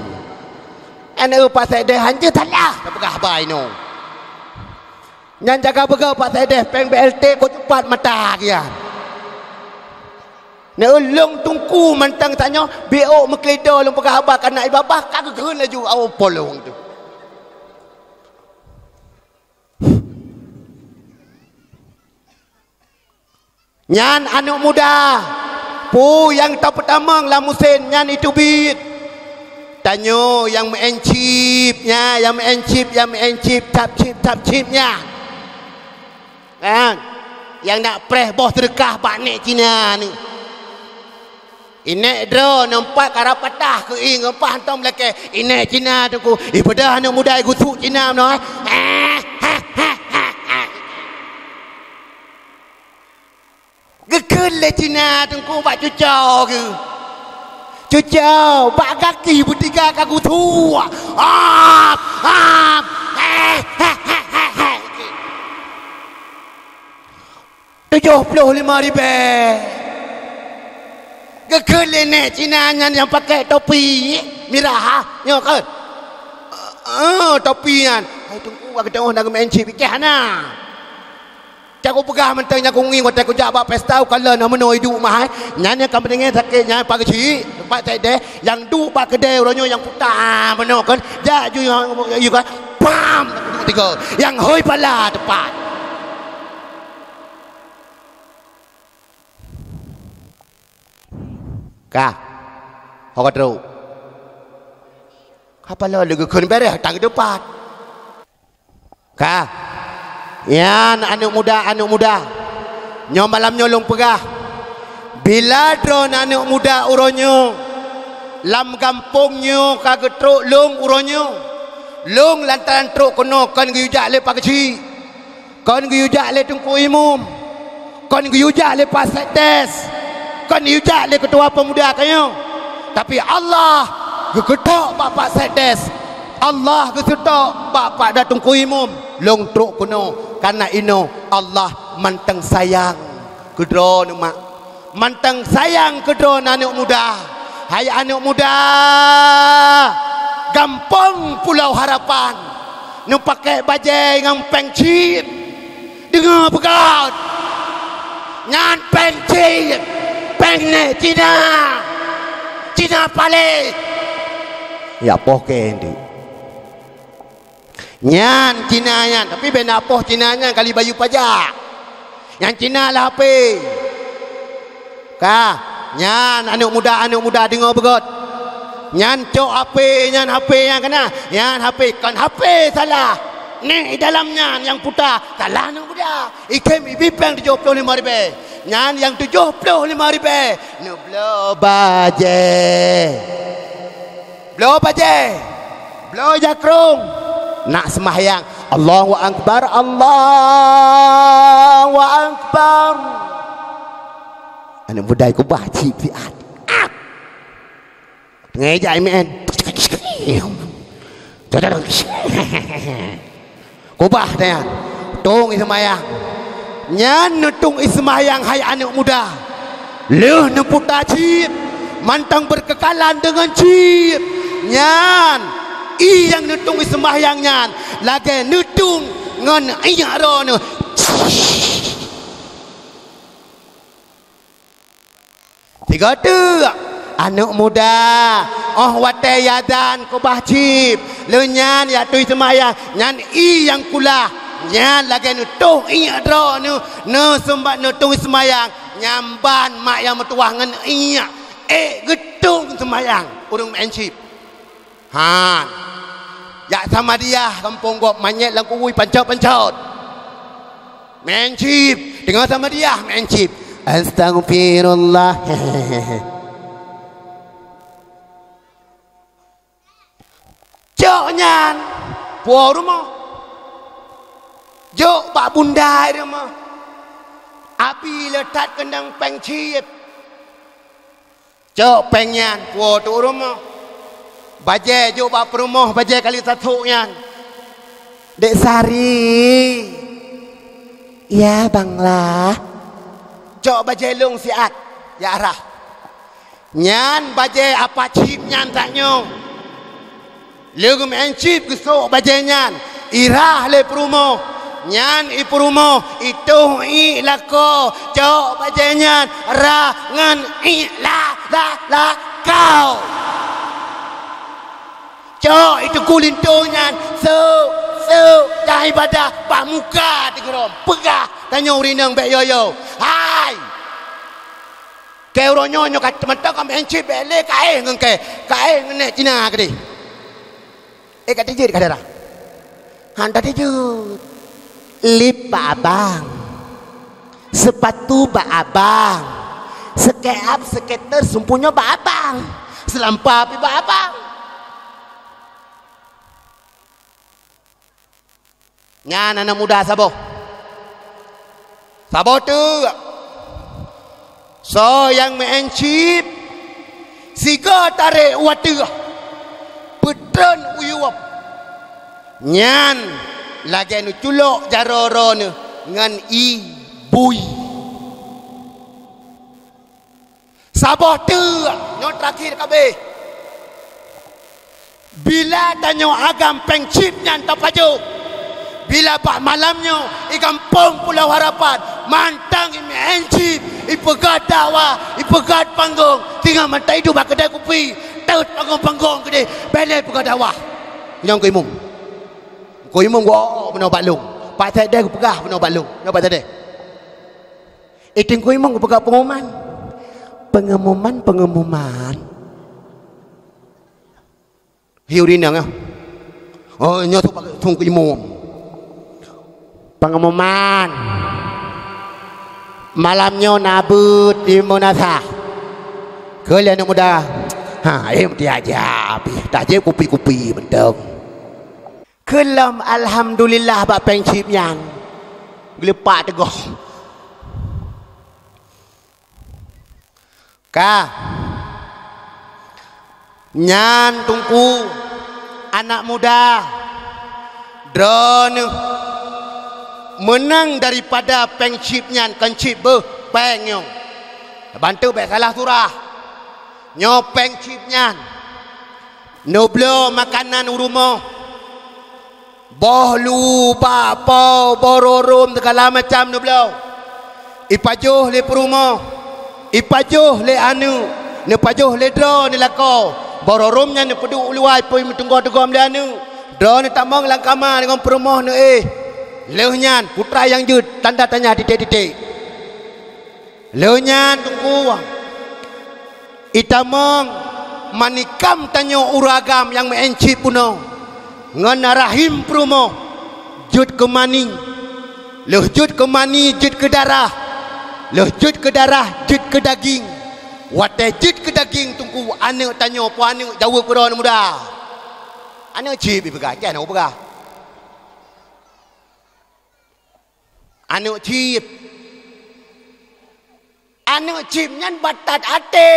Aneuk Pak Sekdes hanjeuet salah tapeugah haba inoe. Nyan jaga beugöt Pak Sekdes, péng B L T kok cupat mata kian. Neulông teungku mantong tanyoe, biôk meukeulido lôn peugah haba kana i babah ka geukheun laju awai polong tu. Nyan aneuk muda, peue nyang tapeutamong lam meusén nyan iteubiet. Tanyoe nyang meu'en chip nyan, nyang meu'en chip, nyang meu'en chip, tap chip, tap chip nyan. Kan? Nyang nak preh boh seudeukah bak nèk Cina ni. Inèk droeneuh pat ka rab patah keu ié, ngon paih hantom lakèe. Inèk Cina teungku, ié peugah aneuk muda gusuk Cina meunoe, eh. Geukheun lé Cina teungku bak cuco geuh. Cuco, bak gaki beutiga ka gusuk. Ap, ap, eh, eh, eh, eh, eh. Tujoh ploh limong ribèe. Geukheun lé nèk Cina nyan nyang pakèk topi mirah, ha? Nyoe kan? Eh, eh, topi nyan. Hai teungku, bak geutanyoe na geumeu'en chip, i kèe hana. Cak kupeugah mantong nyang kungieng watèe kujak bak pesta, ukalon na meunoe iduek mah, eh. Nyan nyang ka meudeungö sakét nyan pageue chik, teumpat that deh, nyang duek bak keudè uroe nyoe nyang puta meunoe kan, jak ju nyang, nyang, nyang, pam, tiga. Nyang hôi pala teumpat. Ka. Ho ka trok. Ka pala lé geukheun bèrèh, tan geuteupat. Ka. Nyan aneuk muda, aneuk muda. Nyoe malam nyoe lôn peugah. Bila droeneuh aneuk muda uroe nyoe lam gampông nyoe ka geutrok lôn uroe nyoe, lôn lantaran trok keunoe kon geuyue jak lé pageue chik. Kon geuyue jak lé teungku imum, kon geuyue jak lé pak sekdes, kon geuyue jak lé keutua peumuda tanyoe. Tapi Allah geukeutok bak pak sekdes, Allah geuseutôt bak pak dan teungku imum. Lôn trok keunoe kareuna inoe Allah mantong sayang keu droeneuh mak. Mantong sayang keu droeneuh aneuk muda. Hai aneuk muda, gampông Pulau Harapan, neupakèk bajèe ngon pèng chip. Deungö beugöt! Nyan pèng chip, pèng nèk Cina, Cina paléh. Ya poh kèe nyoe. Nyan Cina nyan, tapi bèk na poh Cina nyan kali bayeue pajak. Nyan Cina lah H P. Ka, nyan aneuk muda, aneuk muda deungö beugöt. Nyan cok H P, nyan H P nyang kana, nyan H P, kon H P salah. Nèk i dalam nyan nyang puta, salah aneuk muda. Ikhem ibi pèng tujoh ploh limong ribèe. Nyan nyang tujoh ploh limong ribèe neubloe bajèe. Bloe bajèe, bloe jakrong, nak seumahyang. Allahu Akbar, Allahu Akbar. Aneuk muda kubah cit siat. Ah! Teungoh ijak I M N. Kubah nyan, tueng i seumayang. Nyan neutueng i seumayang hai aneuk muda. Lheueh neuputa cit, mantong beukeukalan deungon cit. Nyan, i nyang neutueng i seumayang nyan lagèe neutueng ngon iék droeneuh. Sigoe teuk aneuk muda, óh watèe azan kubah cit, lheueh nyan jak tueng seumayang, nyan i nyang kulah, nyan lagèe neutoh iék droeneuh, neuseumba-, neutueng seumayang, nyan ban mak nyang meutuwah ngon iék, ék geutueng seumayang ureueng meu'en cit. Han. Jak Samadiyah gampông gob, manyét lam kubu pancot-pancot. Meu'en cit, teungoh Samadiyah meu'en cit. Astaghfirullah. Cok nyan, puwoe rumoh. Jok bak bunda rumoh. Abi le that keunong pèng cit. Cok pèng nyan, puwoe teuk u rumoh. Bajèe jok bak peurumoh, bajèe kali tasok nyan. Dek Sari. Ya, Bang Lah. Cok bajèe lôn siat, ya rhah. Nyan bajèe apa cit nyan tanyoe. Lheueh geumeu'en cit geusok bajèe nyan, irhah lé peurumoh. Nyan i peurumoh, itoh iék lakoe, cok bajèe nyan, rhah ngon iék la-, la-, lakoe. Cok i teungku linto nyan, sôk, sôk, jak ibadah bak muka teugeurôm. Peugah tanyoe ureueng inong bèk yo-yo. Hai! Kèe uroe nyoe, nyoe ka mantong ka meu'en chip, bèk lé kaéh ngon kèe, kaéh ngon nèk Cina keudéh. Eh, ka teujeuet ka dara? Han teujeuet. Lip bak abang. Seupatu bak abang. Skeap, sketer, seumpuen nyoe bak abang. Seulampa pih bak abang. Nyan aneuk muda saboh. Saboh teuk. Soe nyang meu'en chip, sigoe tarek u ateueh, peutreun u yup. Nyan lagèe neuculok jaroe droeneuh ngon ié bui. Saboh teuk, nyoe terakhir kabeh. Bila tanyoe agam pèng chip nyan tapajoh, bila bak malam nyoe i gampông Pulo Harapan mantong i meu'en chip, ipeugah dakwah, ipeugah panggong, singoh mantong iduek bak keudè kupi, teut panggong-panggong keudéh, bèk lé peugah dakwah. Nyang keu imum. Keu imum geuwoe bunoe bak lôn. Pat Saideh geupeugah bunoe bak lôn. Nyoe Pat Saideh. I Teungku Imum geupeugah pengumuman. Pengumuman, pengumuman. Hiu rinang, ya. Oh, nyoe su-, Teungku Imum. Pengumuman. Malam nyoe na beuet di Meunasah. Keu lé aneuk muda. Ha, eh, meuti aja pih. Tajép kupi-kupi mantong. Keu lom alhamdulillah bak pèng chip nyan. Geuleupak teugôh. Ka. Nyan Teungku, aneuk muda, droeneuh meunang daripada pèng chip nyan, kon chip beuh, pèng nyoe. Bantu bèk salah surah. Nyoe pèng chip nyan. Neubloe makanan u rumoh. Boh lu, bakpo, boh rôm, sigala macam neubloe. Ipajoh lé peurumoh, ipajoh lé aneuk, neupajoh lé droeneuh lakoe. Boh rôm nyan neupeuduek u luwa, ipeue meuteugom-teugom lé aneuk. Droeneuh tamong lam kama deungon peurumoh neuéh. Lheueh nyan, putra nyang jeuet, tanda tanya titik-titik. Lheueh nyan, Teungku, itamong manikam tanyoe ureueng agam nyang meu'en chip bunoe ngon rahim peurumoh jeuet keu mani, lheueh jeuet keu mani jeuet keu darah, lheueh jeuet keu darah jeuet keu daging. Watèe jeuet keu daging, Teungku, aneuk tanyoe, peue aneuk jaweueb keu droeneuh muda? Aneuk chip ipeugah, keu aneuk peugah. Aneuk chip. Aneuk chip nyan batat até.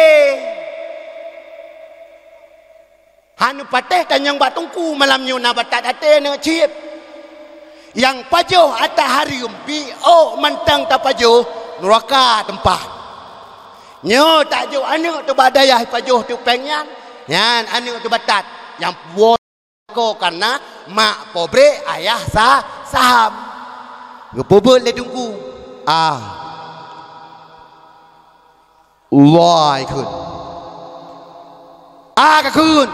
Hana patéh tanyong bak Teungku, malam nyoe na batat até aneuk chip. Nyang pajoh ata hareuem, biôk mantong tapajoh, nuraka teumpat. Nyoe tajok aneuk teuh bak dayah pajoh teuk pèng nyan, nyan aneuk teuh batat. Nyang puwoe Ko karena mak pobrek, ayah sa-, saham. Geupeubuet lé Teungku. Ah. Wah, ikheun. Ah, kakheun.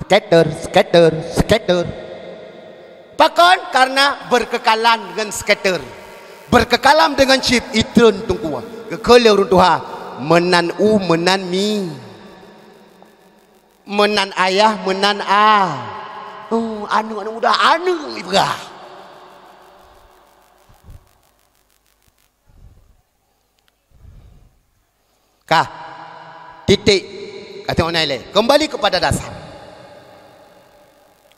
Scatter, scatter, scatter. Pakon? Karena berkekalan dengan scatter. Berkekalan dengan chip, itreun Teungku. Geukheun lé ureueng tuha. Meunan u, meunan mi. Meunan ayah, meunan a. Oh, aneuk, aneuk muda, aneuk ipeugah. Ka. Titik. Ka tengok nai lé. Kembali kepada dasar.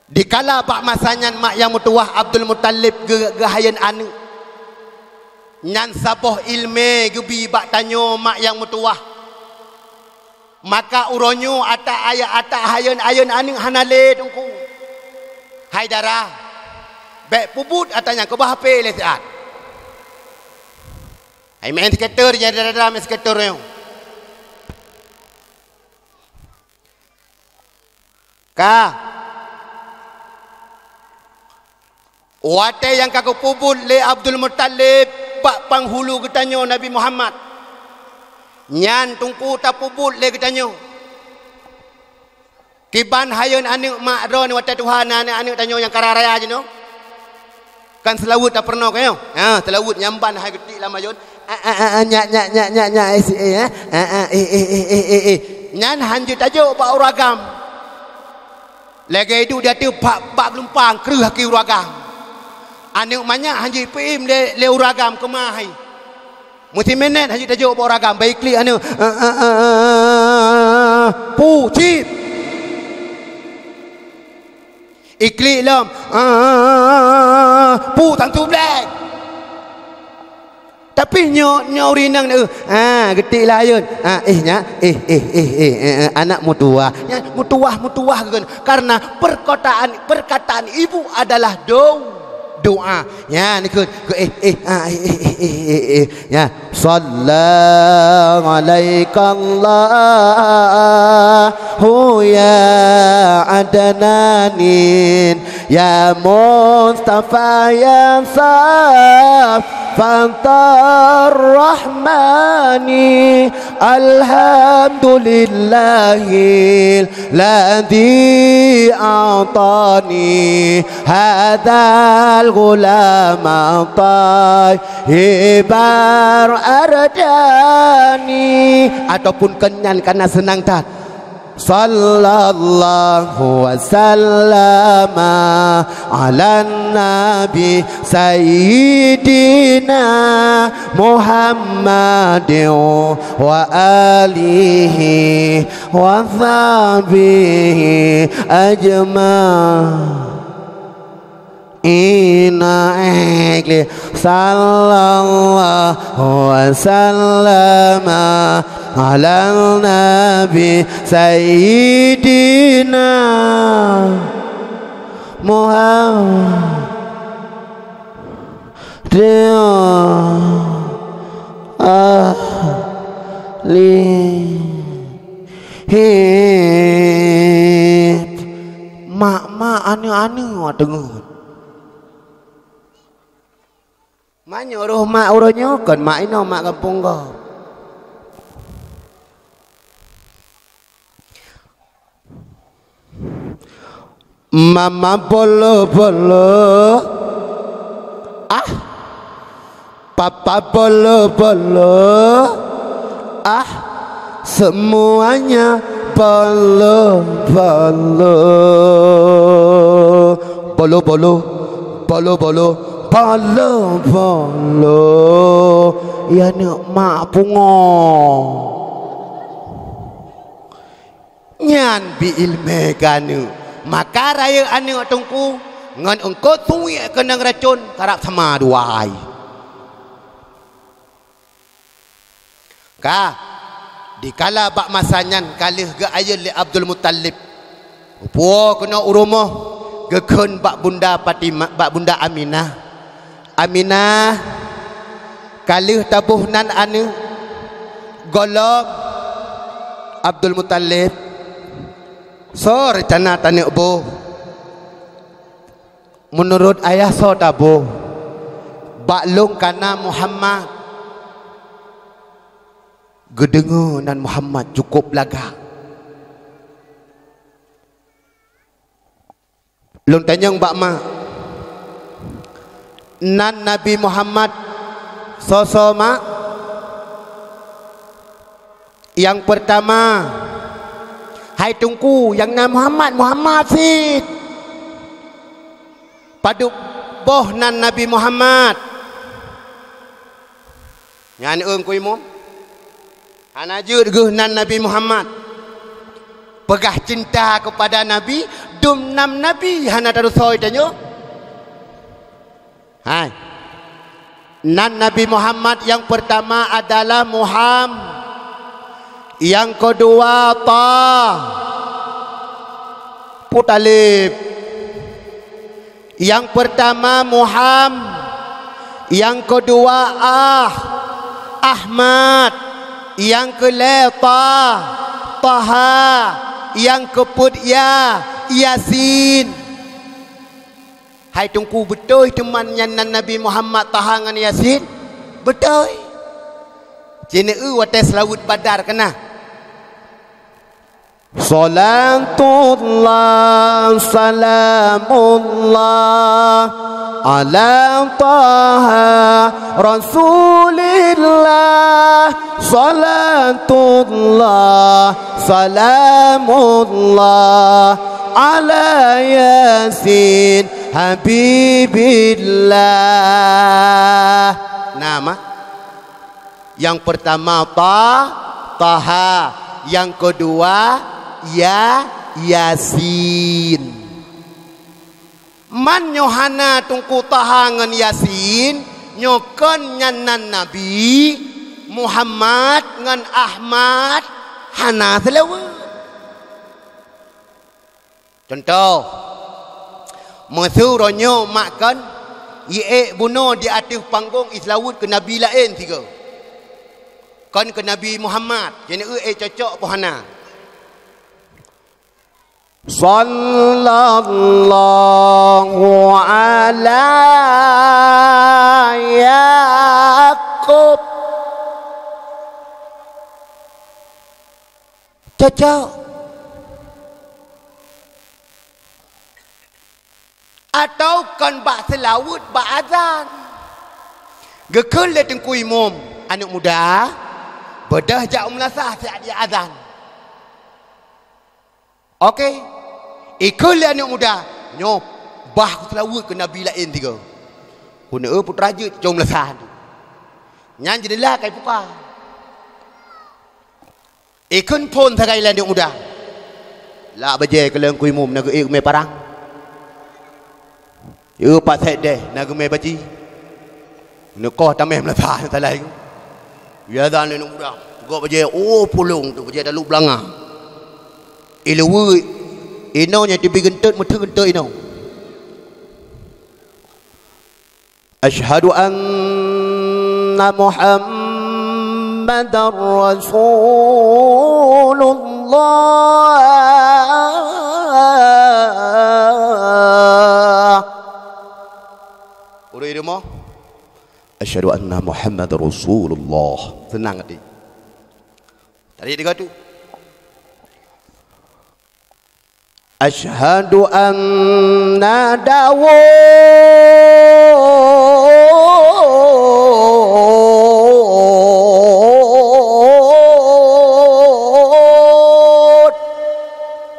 Dikala bak masa nyan mak nyang meutuwah Abdul Muttalib geu-, geuhayén aneuk. Nyan saboh ileumèe geubi bak tanyoe mak nyang meutuwah. Maka uroe nyoe ata ayah, ata hayén-hayén aneuk hana lé Teungku. Hai dara, bèk peubuet ata nyan, keubah H P lé siat. Hai main skater, jadi dara-dara main skater nyoe. Ka. Watèe nyang ka geupeubuet lé Abdul Muttalib bak panghulu geutanyoe Nabi Muhammad, nyan Teungku tapeubuet lé geutanyoe. Kiban hayén aneuk mak droeneuh watèe tuha na aneuk-aneuk tanyoe nyang kara raya jinoe. Kan seulaweuet tapeurunoe ka nyoe? Ha, seulaweuet nyang ban hai geutik lam ayôn. Ah, ah, ah, ah, nyak, nyak, nyak, nyak, nyak, eh, si, eh, eh. Ah, ah, eh, eh, eh, eh, eh, eh. Nyan hanjeuet tajok bak ureueng agam. Lagèe duek di ateueh bak, bak geulumpang kreueh keu ureueng agam. Aneuk manyak hanjeuet ipeu'em lé, lé ureueng agam keumah hai. Meusiminét hanjeuet tajok bak ureueng agam, bah iklik aneuk. Ah, ah, ah, ah, ah. Pu, cit. Iklik lom. Ah, pu, tantu black. Tapi nyoe, nyoe ureueng inong, eh, ah, geutik layeuen. Ah, eh, nyak, eh, eh, eh, eh, eh, eh, aneuk meutuwah. Nyan meutuwah, meutuwah geukheun. Karena perkataan, perkataan ibu adalah do-, doa. Nyan kheun, keu, eh, eh, ah, eh, eh, eh, eh, eh, eh. Nyan. Shalla 'alaikallahu ya Adnanin, ya Mustafa, ya Safatar Rahmani. Alhamdulillahil ladzi a'tani hadzal ghulama thayyibar ardani. Ataupun keu nyan kana seunang that. Sallallahu wasallama 'alan nabi sayyidina Muhammadin wa alihi wa sahbihi ajma'in. Ina, eh, klik. Sallallahu wasallama 'alan nabi sayyidina Muhammad. Ahli. Hip. Mak-mak aneuk-aneuk teungeut. Meunyoe roh mak uroe nyoe kon mak inoe, mak gampông gob. Mama bolo-bolo, ah. Papa bolo-bolo, ah. Semuanya bolo-bolo. Bolo-bolo, bolo-bolo, bolo-bolo. Ya aneuk mak pungo. Nyan bi ileumèe keu aneuk. Maka rayeuk aneuk teungku ngon eungkôt suwiek keunong racôn karab sama dua ai. Ka, dikala bak masa nyan ka lheueh geuayeuen lé Abdul Muthalib, geupuwoe keunoe u rumoh, geukheun bak Bunda Fatimah, bak Bunda Aminah. Aminah, ka lheueh taboh nan aneuk? Gohlom, Abdul Muthalib. Soe reuncana taneuk boh? Meunurot ayah soe taboh? Bak lôn kana Muhammad. Geudeungoe nan Muhammad cukôp lagak. Lôn tanyong bak mak, nan Nabi Muhammad soe-soe, mak? Nyang peurtama, hai teungku, nyang na Muhammad, Muhammad cit. Padub boh nan Nabi Muhammad? Nyan eueng ku imum. Hana jeuet geuh nan Nabi Muhammad. Peugah cinta keupada Nabi, dum nam Nabi hana tadusoe tanyoe. Hai. Nan Nabi Muhammad nyang peurtama adalah Muham-, nyang keudua Ta-, Putalib. Nyang peurtama Muham-, nyang keudua Ah-, Ahmad, nyang keulhèe Ta-, Taha, nyang keupeuet Ya-, Yasin. Hai teungku, beutôi teuma nyan nan Nabi Muhammad, Taha ngon Yasin? Beutôi. Ci neueu watèe seulaweuet Badar keunan. Shalatullah, salamullah, ala Taha Rasulillah, salatullah, salamullah ala Yasin Habibillah. Nama? Yang pertama Ta-, Taha, yang kedua Ya-, Yasin. Man nyoe hana Teungku Taha ngon Yasin, nyoe kon nyan nan Nabi Muhammad ngon Ahmad hana seulaweuet. Contoh, meuseu uroe nyoe mak kon, iék bunoe di ateueh panggong iseulaweuet keu nabi laén sigoe. Kon keu Nabi Muhammad, keuneuk ék cocok po hana. Sallallahu ala Yakub. Cocok. Atau kon bak seulaweuet bak azan. Geukheun lé Teungku Imum, aneuk muda, beudôh jak u meulasah siat di azan. Oke. Ikheun lé aneuk muda, nyoe bah kuseulaweuet keu nabi laén tiga. Keuneuk putra jeuet cong meulasah tu. Nyan jeundela kai puka. Ikheun phon sagai lé aneuk muda. Lak bajée keu lôn Teungku Imum na geuék mé parang. Yue pat sét deh na geumé baci. Neukoh tameh meulasah salah itu. Biasa lé aneuk muda. Gok bajée, oh, pulung tu bajée dalu beulanga. Iluwe inoe nyang tibi geuntot meuteun geuntot inoe. Asyhadu anna Muhammadar Rasulullah. Ureuëng di rumoh, asyhadu anna Muhammadar Rasulullah. Seunang hati. Tadi tiga tu. Asyhadu anna Daud.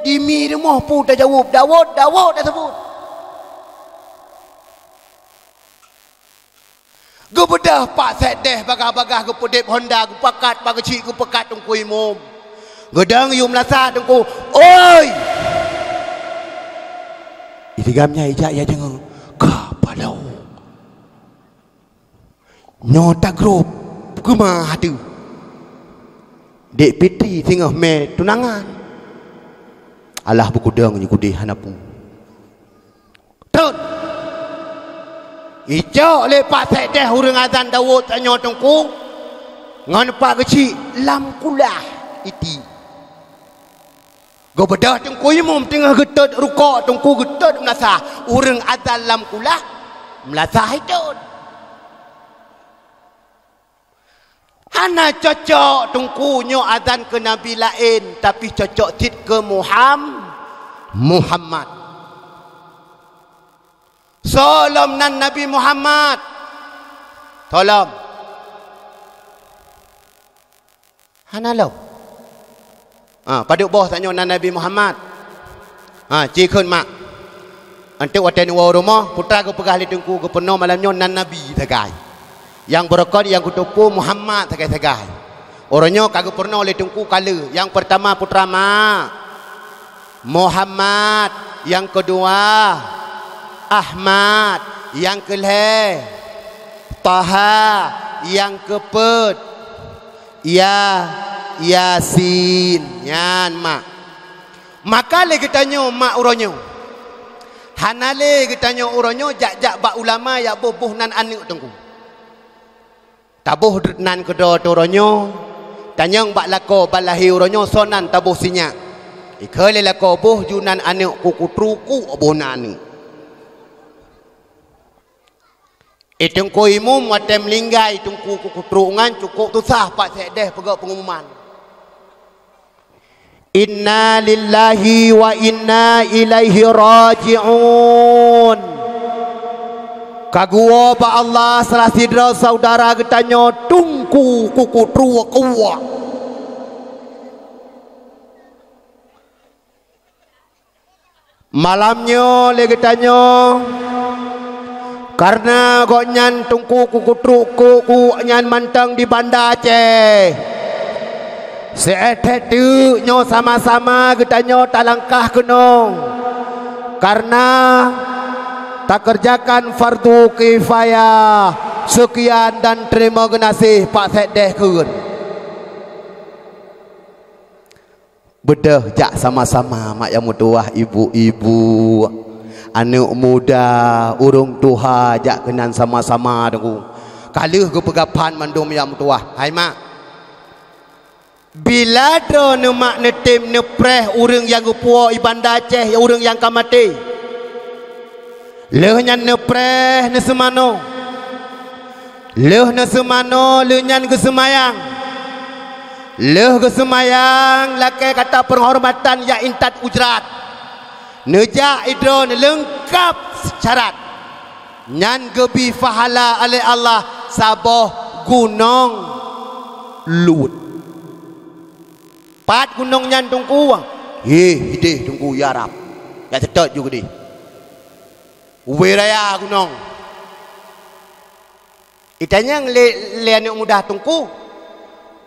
Di mi rumoh pu tajaweueb, Daud, Daud taseubut. Geubeudôh pat sét deh bagah-bagah geupeudeb honda, geupakat bak geuchik, geupakat Teungku Imum. Geudong yue meulasah Teungku, "Oi!" Isigam nyan ijak ya deungoe, ka paloe. Nyoe tagrôp keumah ateueh. Dek Pitri singoh mé tunangan. Alah bukudong nyukudeh hana pu. Tron. Icok lé pat sét deh ureuëng azan Daud tanyoe Teungku ngon pat geuchik lam kulah iti. Geubeudôh Teungku Imum teungoh geutot rukok, Teungku geutot meulasah. Ureuëng azan lam kulah meulasah itot. Hana cocok Teungku nyoe azan keu nabi laén, tapi cocok cit keu Muham-, Muhammad. Soe lom nan Nabi Muhammad? Soe lom? Hana lom. Ha, padub boh tanyoe nan Nabi Muhammad. Ha, ci kheun mak. Anteuk watée neuwoe u rumoh, putra geupeugah lé Teungku geupeurunoe malam nyoe nan Nabi sagai. Nyang beureukat nyang kuteupeue Muhammad sagai-sagai. Uroe nyoe ka geupeurunoe lé Teungku ka lheueh. Nyang peurtama putra mak, Muhammad. Nyang keudua Ahmad. Nyang keulhée Taha. Nyang keupeuet Ya-, Yasin. Nyan mak. Maka lé geutanyoe mak uroe nyoe. Hana lé geutanyoe uroe nyoe jak-jak bak ulama jak boh-boh nan aneuëk Teungku. Taboh nan keudroe teuh uroe nyoe, tanyong bak lakoe ban lahé uroe nyoe soe nan taboh sinyak. Ikheun lé lakoe boh ju nan aneuëk ku kutruku boh nan aneuëk. I Teungku Imum watée meuninggai Teungku ku kutruku nyan cukôp susah pat sét deh peugah peungumuman. Inna lillahi wa inna ilaihi raji'un. Ka geuwoe bak Allah salah sidroe syedara geutanyoe Teungku Kuku Trok Kuwak. Malam nyoe lé geutanyoe, kareuna gobnyan Teungku Kuku Trok Kuwak nyan mantong di Banda Aceh. Seuéh that teuk nyoe sama-sama geutanyoe talangkah keunong, kareuna takeureujakan fardu kifayah. Seukian dan teurimong geunaséh, Pak Sekdes kheun. Beudôh jak sama-sama mak nyang meutuwah, ibu-ibu, aneuk muda, ureuëng tuha jak keunan sama-sama Teungku. Ka lheueh geupeugah phan mandum nyang meutuwah. Hai mak, bila droeneuh mak neutem neupreh ureuëng nyang geupuwoe i Banda Aceh, ureuëng nyang ka maté. Lheueh nyan neupreh neuseumanoe. Lheueh neuseumanoe, lheueh nyan geuseumayang. Lheueh geuseumayang, lakée kata peunghormatan nyang intat uh jrat. Neujak i droeneuh leungkab syarat. Nyan geubi pahala lé Allah saboh gunong Lut. Pat gunong nyan Teungku? Hé, idéh Teungku, ya Rab. Jak seutôt ju keudéh. Ubé raya gunong. Itanyong lé, lé aneuk muda Teungku,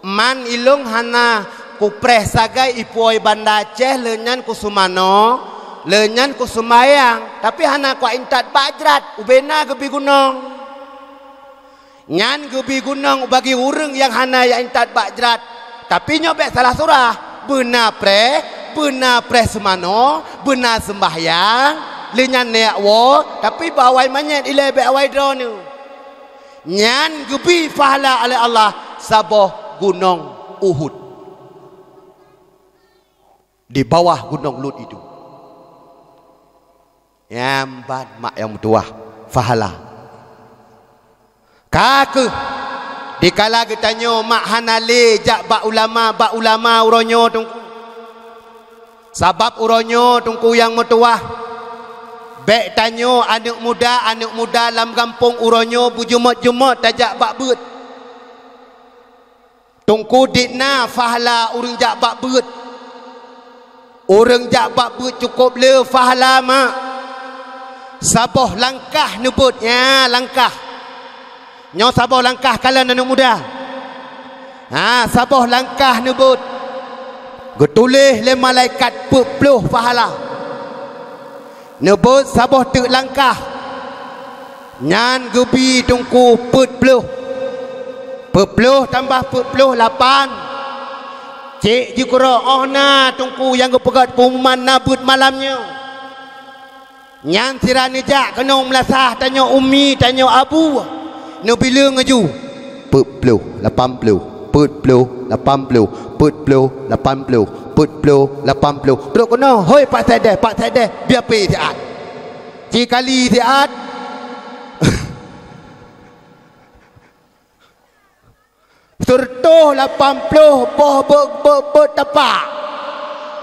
"Man ilôn hana kupreh sagai ipuwoe i Banda Aceh, lheueh nyan kuseumanoe, lheueh nyan kuseumayang, tapi hana kuintat bak jrat, ubé na geubi gunong." Nyan geubi gunong bagi ureuëng nyang hana jak intat bak jrat. Tapi nyoe bék salah surah. Beuna preh, beuna preh seumanoe, beuna seumbahyang, lheueh nyan neujak woe, tapi bak awai manyét ilée bék awai droeneuh. Nyan geubi pahala lé Allah saboh gunong Uhud. Di bawah gunong Lut itu. Nyan ban mak nyang meutuwah pahala. Ka kheueh dikala geutanyoe mak hana lé jak bak ulama, bak ulama uroe nyoe Teungku. Sabab uroe nyoe Teungku nyang meutuwah, bék tanyoe aneuk muda, aneuk muda lam gampông uroe nyoe beujeumet-jeumet tajak bak beuet. Teungku, dit na pahala ureuëng jak bak beuet. Ureuëng jak bak beuet cukôp le pahala mak. Saboh langkah neubeuet, nyan langkah. Nyoe saboh langkah kalon aneuk muda. Ha, saboh langkah neubeuet. Geutuléh lé malaikat peuet ploh pahala. Neubeuet saboh teuk langkah, nyan geubi Teungku peuet ploh. Peuet ploh tambah peuet ploh, lapan. Cék jikeuroe óh na Teungku nyang geupeugét peumuman na beuet malam nyoe. Nyan sira neujak keunoe meulasah tanyoe umi, tanyoe abu, neubileueng laju. Peuet ploh, lapan ploh, peuet ploh, lapan ploh, peuet ploh, lapan ploh, peuet ploh, lapan ploh. Trok keunoe, hôi Pak Sekdes, Pak Sekdes, bia pi siat. Cikali siat. Seureutôh lapan ploh boh beuet, beuet, beuet tapak.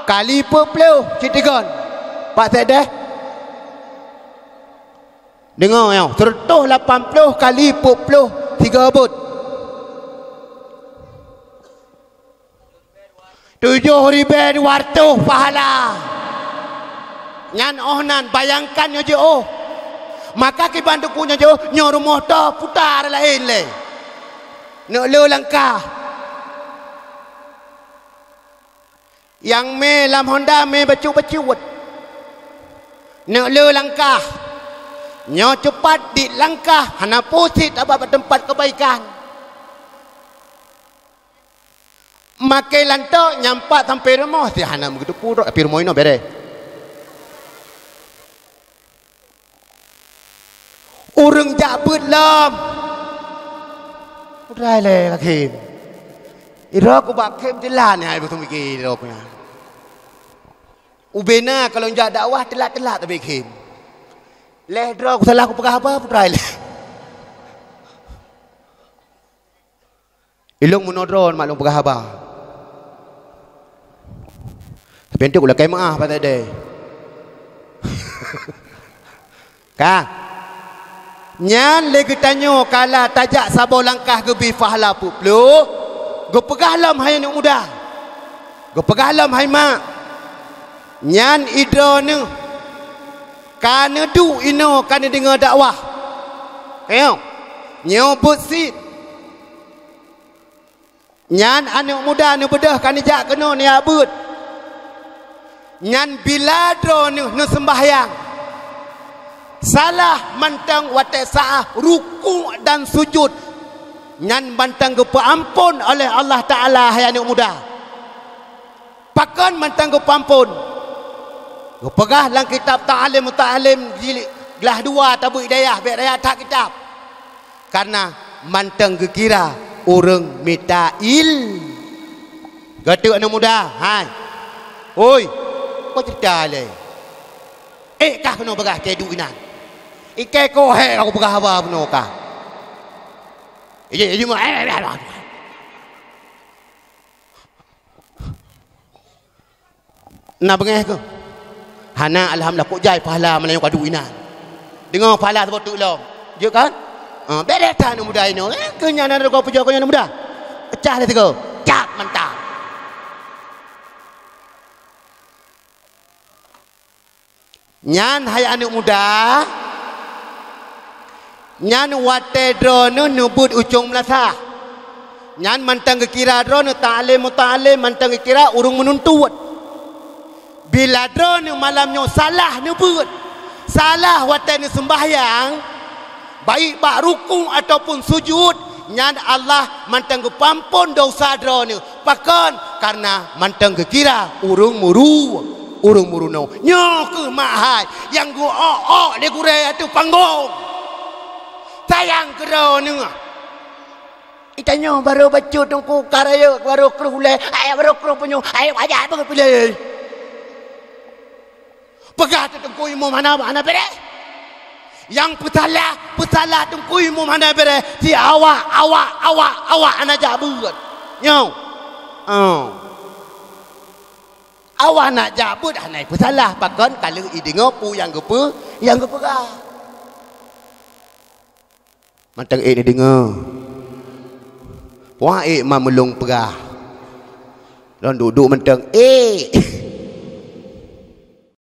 Kali peuet ploh, cit tigon. Pak Sekdes. Deungoe nyoe, seureutôh lapan ploh kali peuet ploh tiga beuet. Tujoh ribée dua reutôh pahala. Nyan óh nan, bayangkan nyoe jiôh. Maka kiban Teungku nyoe jiôh, nyoe rumoh toh puta laén lé. Neuk le langkah. Nyang mé lam honda mé bacut-bacut. Neuk le langkah. Nyoe cupat dit langkah, hana pusit aba bak teumpat keubaikan. Makai lantok nyampat sampai rumoh, si hana meugeuteupu droe, tapi rumoh inoe bereh. Ureuëng jak beuet lom. Udah lé ka khém. Idroe ku bak khém teulat nyan, ai beutôi miki idroe ku nyan. Ubena kalau jak dakwah teulat-teulat tapi khém. Leh droe ku salah ku peugah haba, putra leh. Ilong meunoe droe mak lôn peugah haba. Tapi enteuk lakée meuáh Pak Sekdes. Ka. Nyan lé geutanyoe kala tajak saboh langkah geubi pahala peuet ploh, geupeugah lom hai aneuk muda, geupeugah lom hai mak. Nyan idroeneuh ka neuduek inoe ka neudeungoe dakwah. Nyoe, nyoe beuet sit. Nyan aneuk muda neubeudôh ka neujak keunoe neujak beuet. Nyan bila droeneuh neuseumbahyang, salah mantong watée saát rukuk dan sujud, nyan mantong geupeuamphon oleh Allah Taala, hai aneuk muda. Pakon mantong geupeuamphon? Geupeugah lam kitab Ta'lim Muta'allim jilid glah dua, tabeuet dayah, bék raya that kitab. Karena mantong geukira ureuëng mita il. Geuteuk aneuk muda, hai. Oi, peue ceurita lé? Ék kah keunoe bagah cédu inan. Ikai kohé aku peugah haba bunoe kah. Ijih, ijih, eh, eh, eh, eh. Na beungéh keuh? Hana, alhamdulillah, kok jai pahala meulayeue kadu inan. Deungoe pahala saboh teuk lom. Jeuet kan? Ha, bék that aneuk muda inoe. Eh, keu nyan na reugoe pujoe keu nyan aneuk muda. Peucah lé sigoe. Cap mantap. Nyan hai aneuk muda, nyan watée droeneuh neubeuet ucong meulasah. Nyan mantong geukira droeneuh ta'lim muta'allim, mantong geukira ureuëng meununtut. Bila droeneuh malam nyoe salah neubeuet, salah watée neuseumbahyang, baik bak rukuk ataupun sujud, nyan Allah mantong geupeuamphon desya droeneuh. Pakon? Karena mantong geukira ureuëng meuru-, ureuëng meurunoe. Nyoe kheueh mak hai nyang geuok-ok lé gurée ateueh panggong. Sayang keu droeneuh. Itanyoe barô bacut teungku ka rayeuk, barô kreueh ulée, ayah barô kreueh punyueng, ayah ajak beugeupiléh. Peugah teuh teungku imum hana, hana béreh. Nyang peusalah, peusalah teungku imum hana béreh, si awak, awak, awak, awak hana jak beuet. Nyoe. Oh. Awak nak jak beuet hana peusalah, pakon ka lheueh ideungoe peue nyang geupeu-, nyang geupeugah. Mantong ék neudeungoe. Puah ék ma meulông peugah. Lôn duek-duek mantong ék.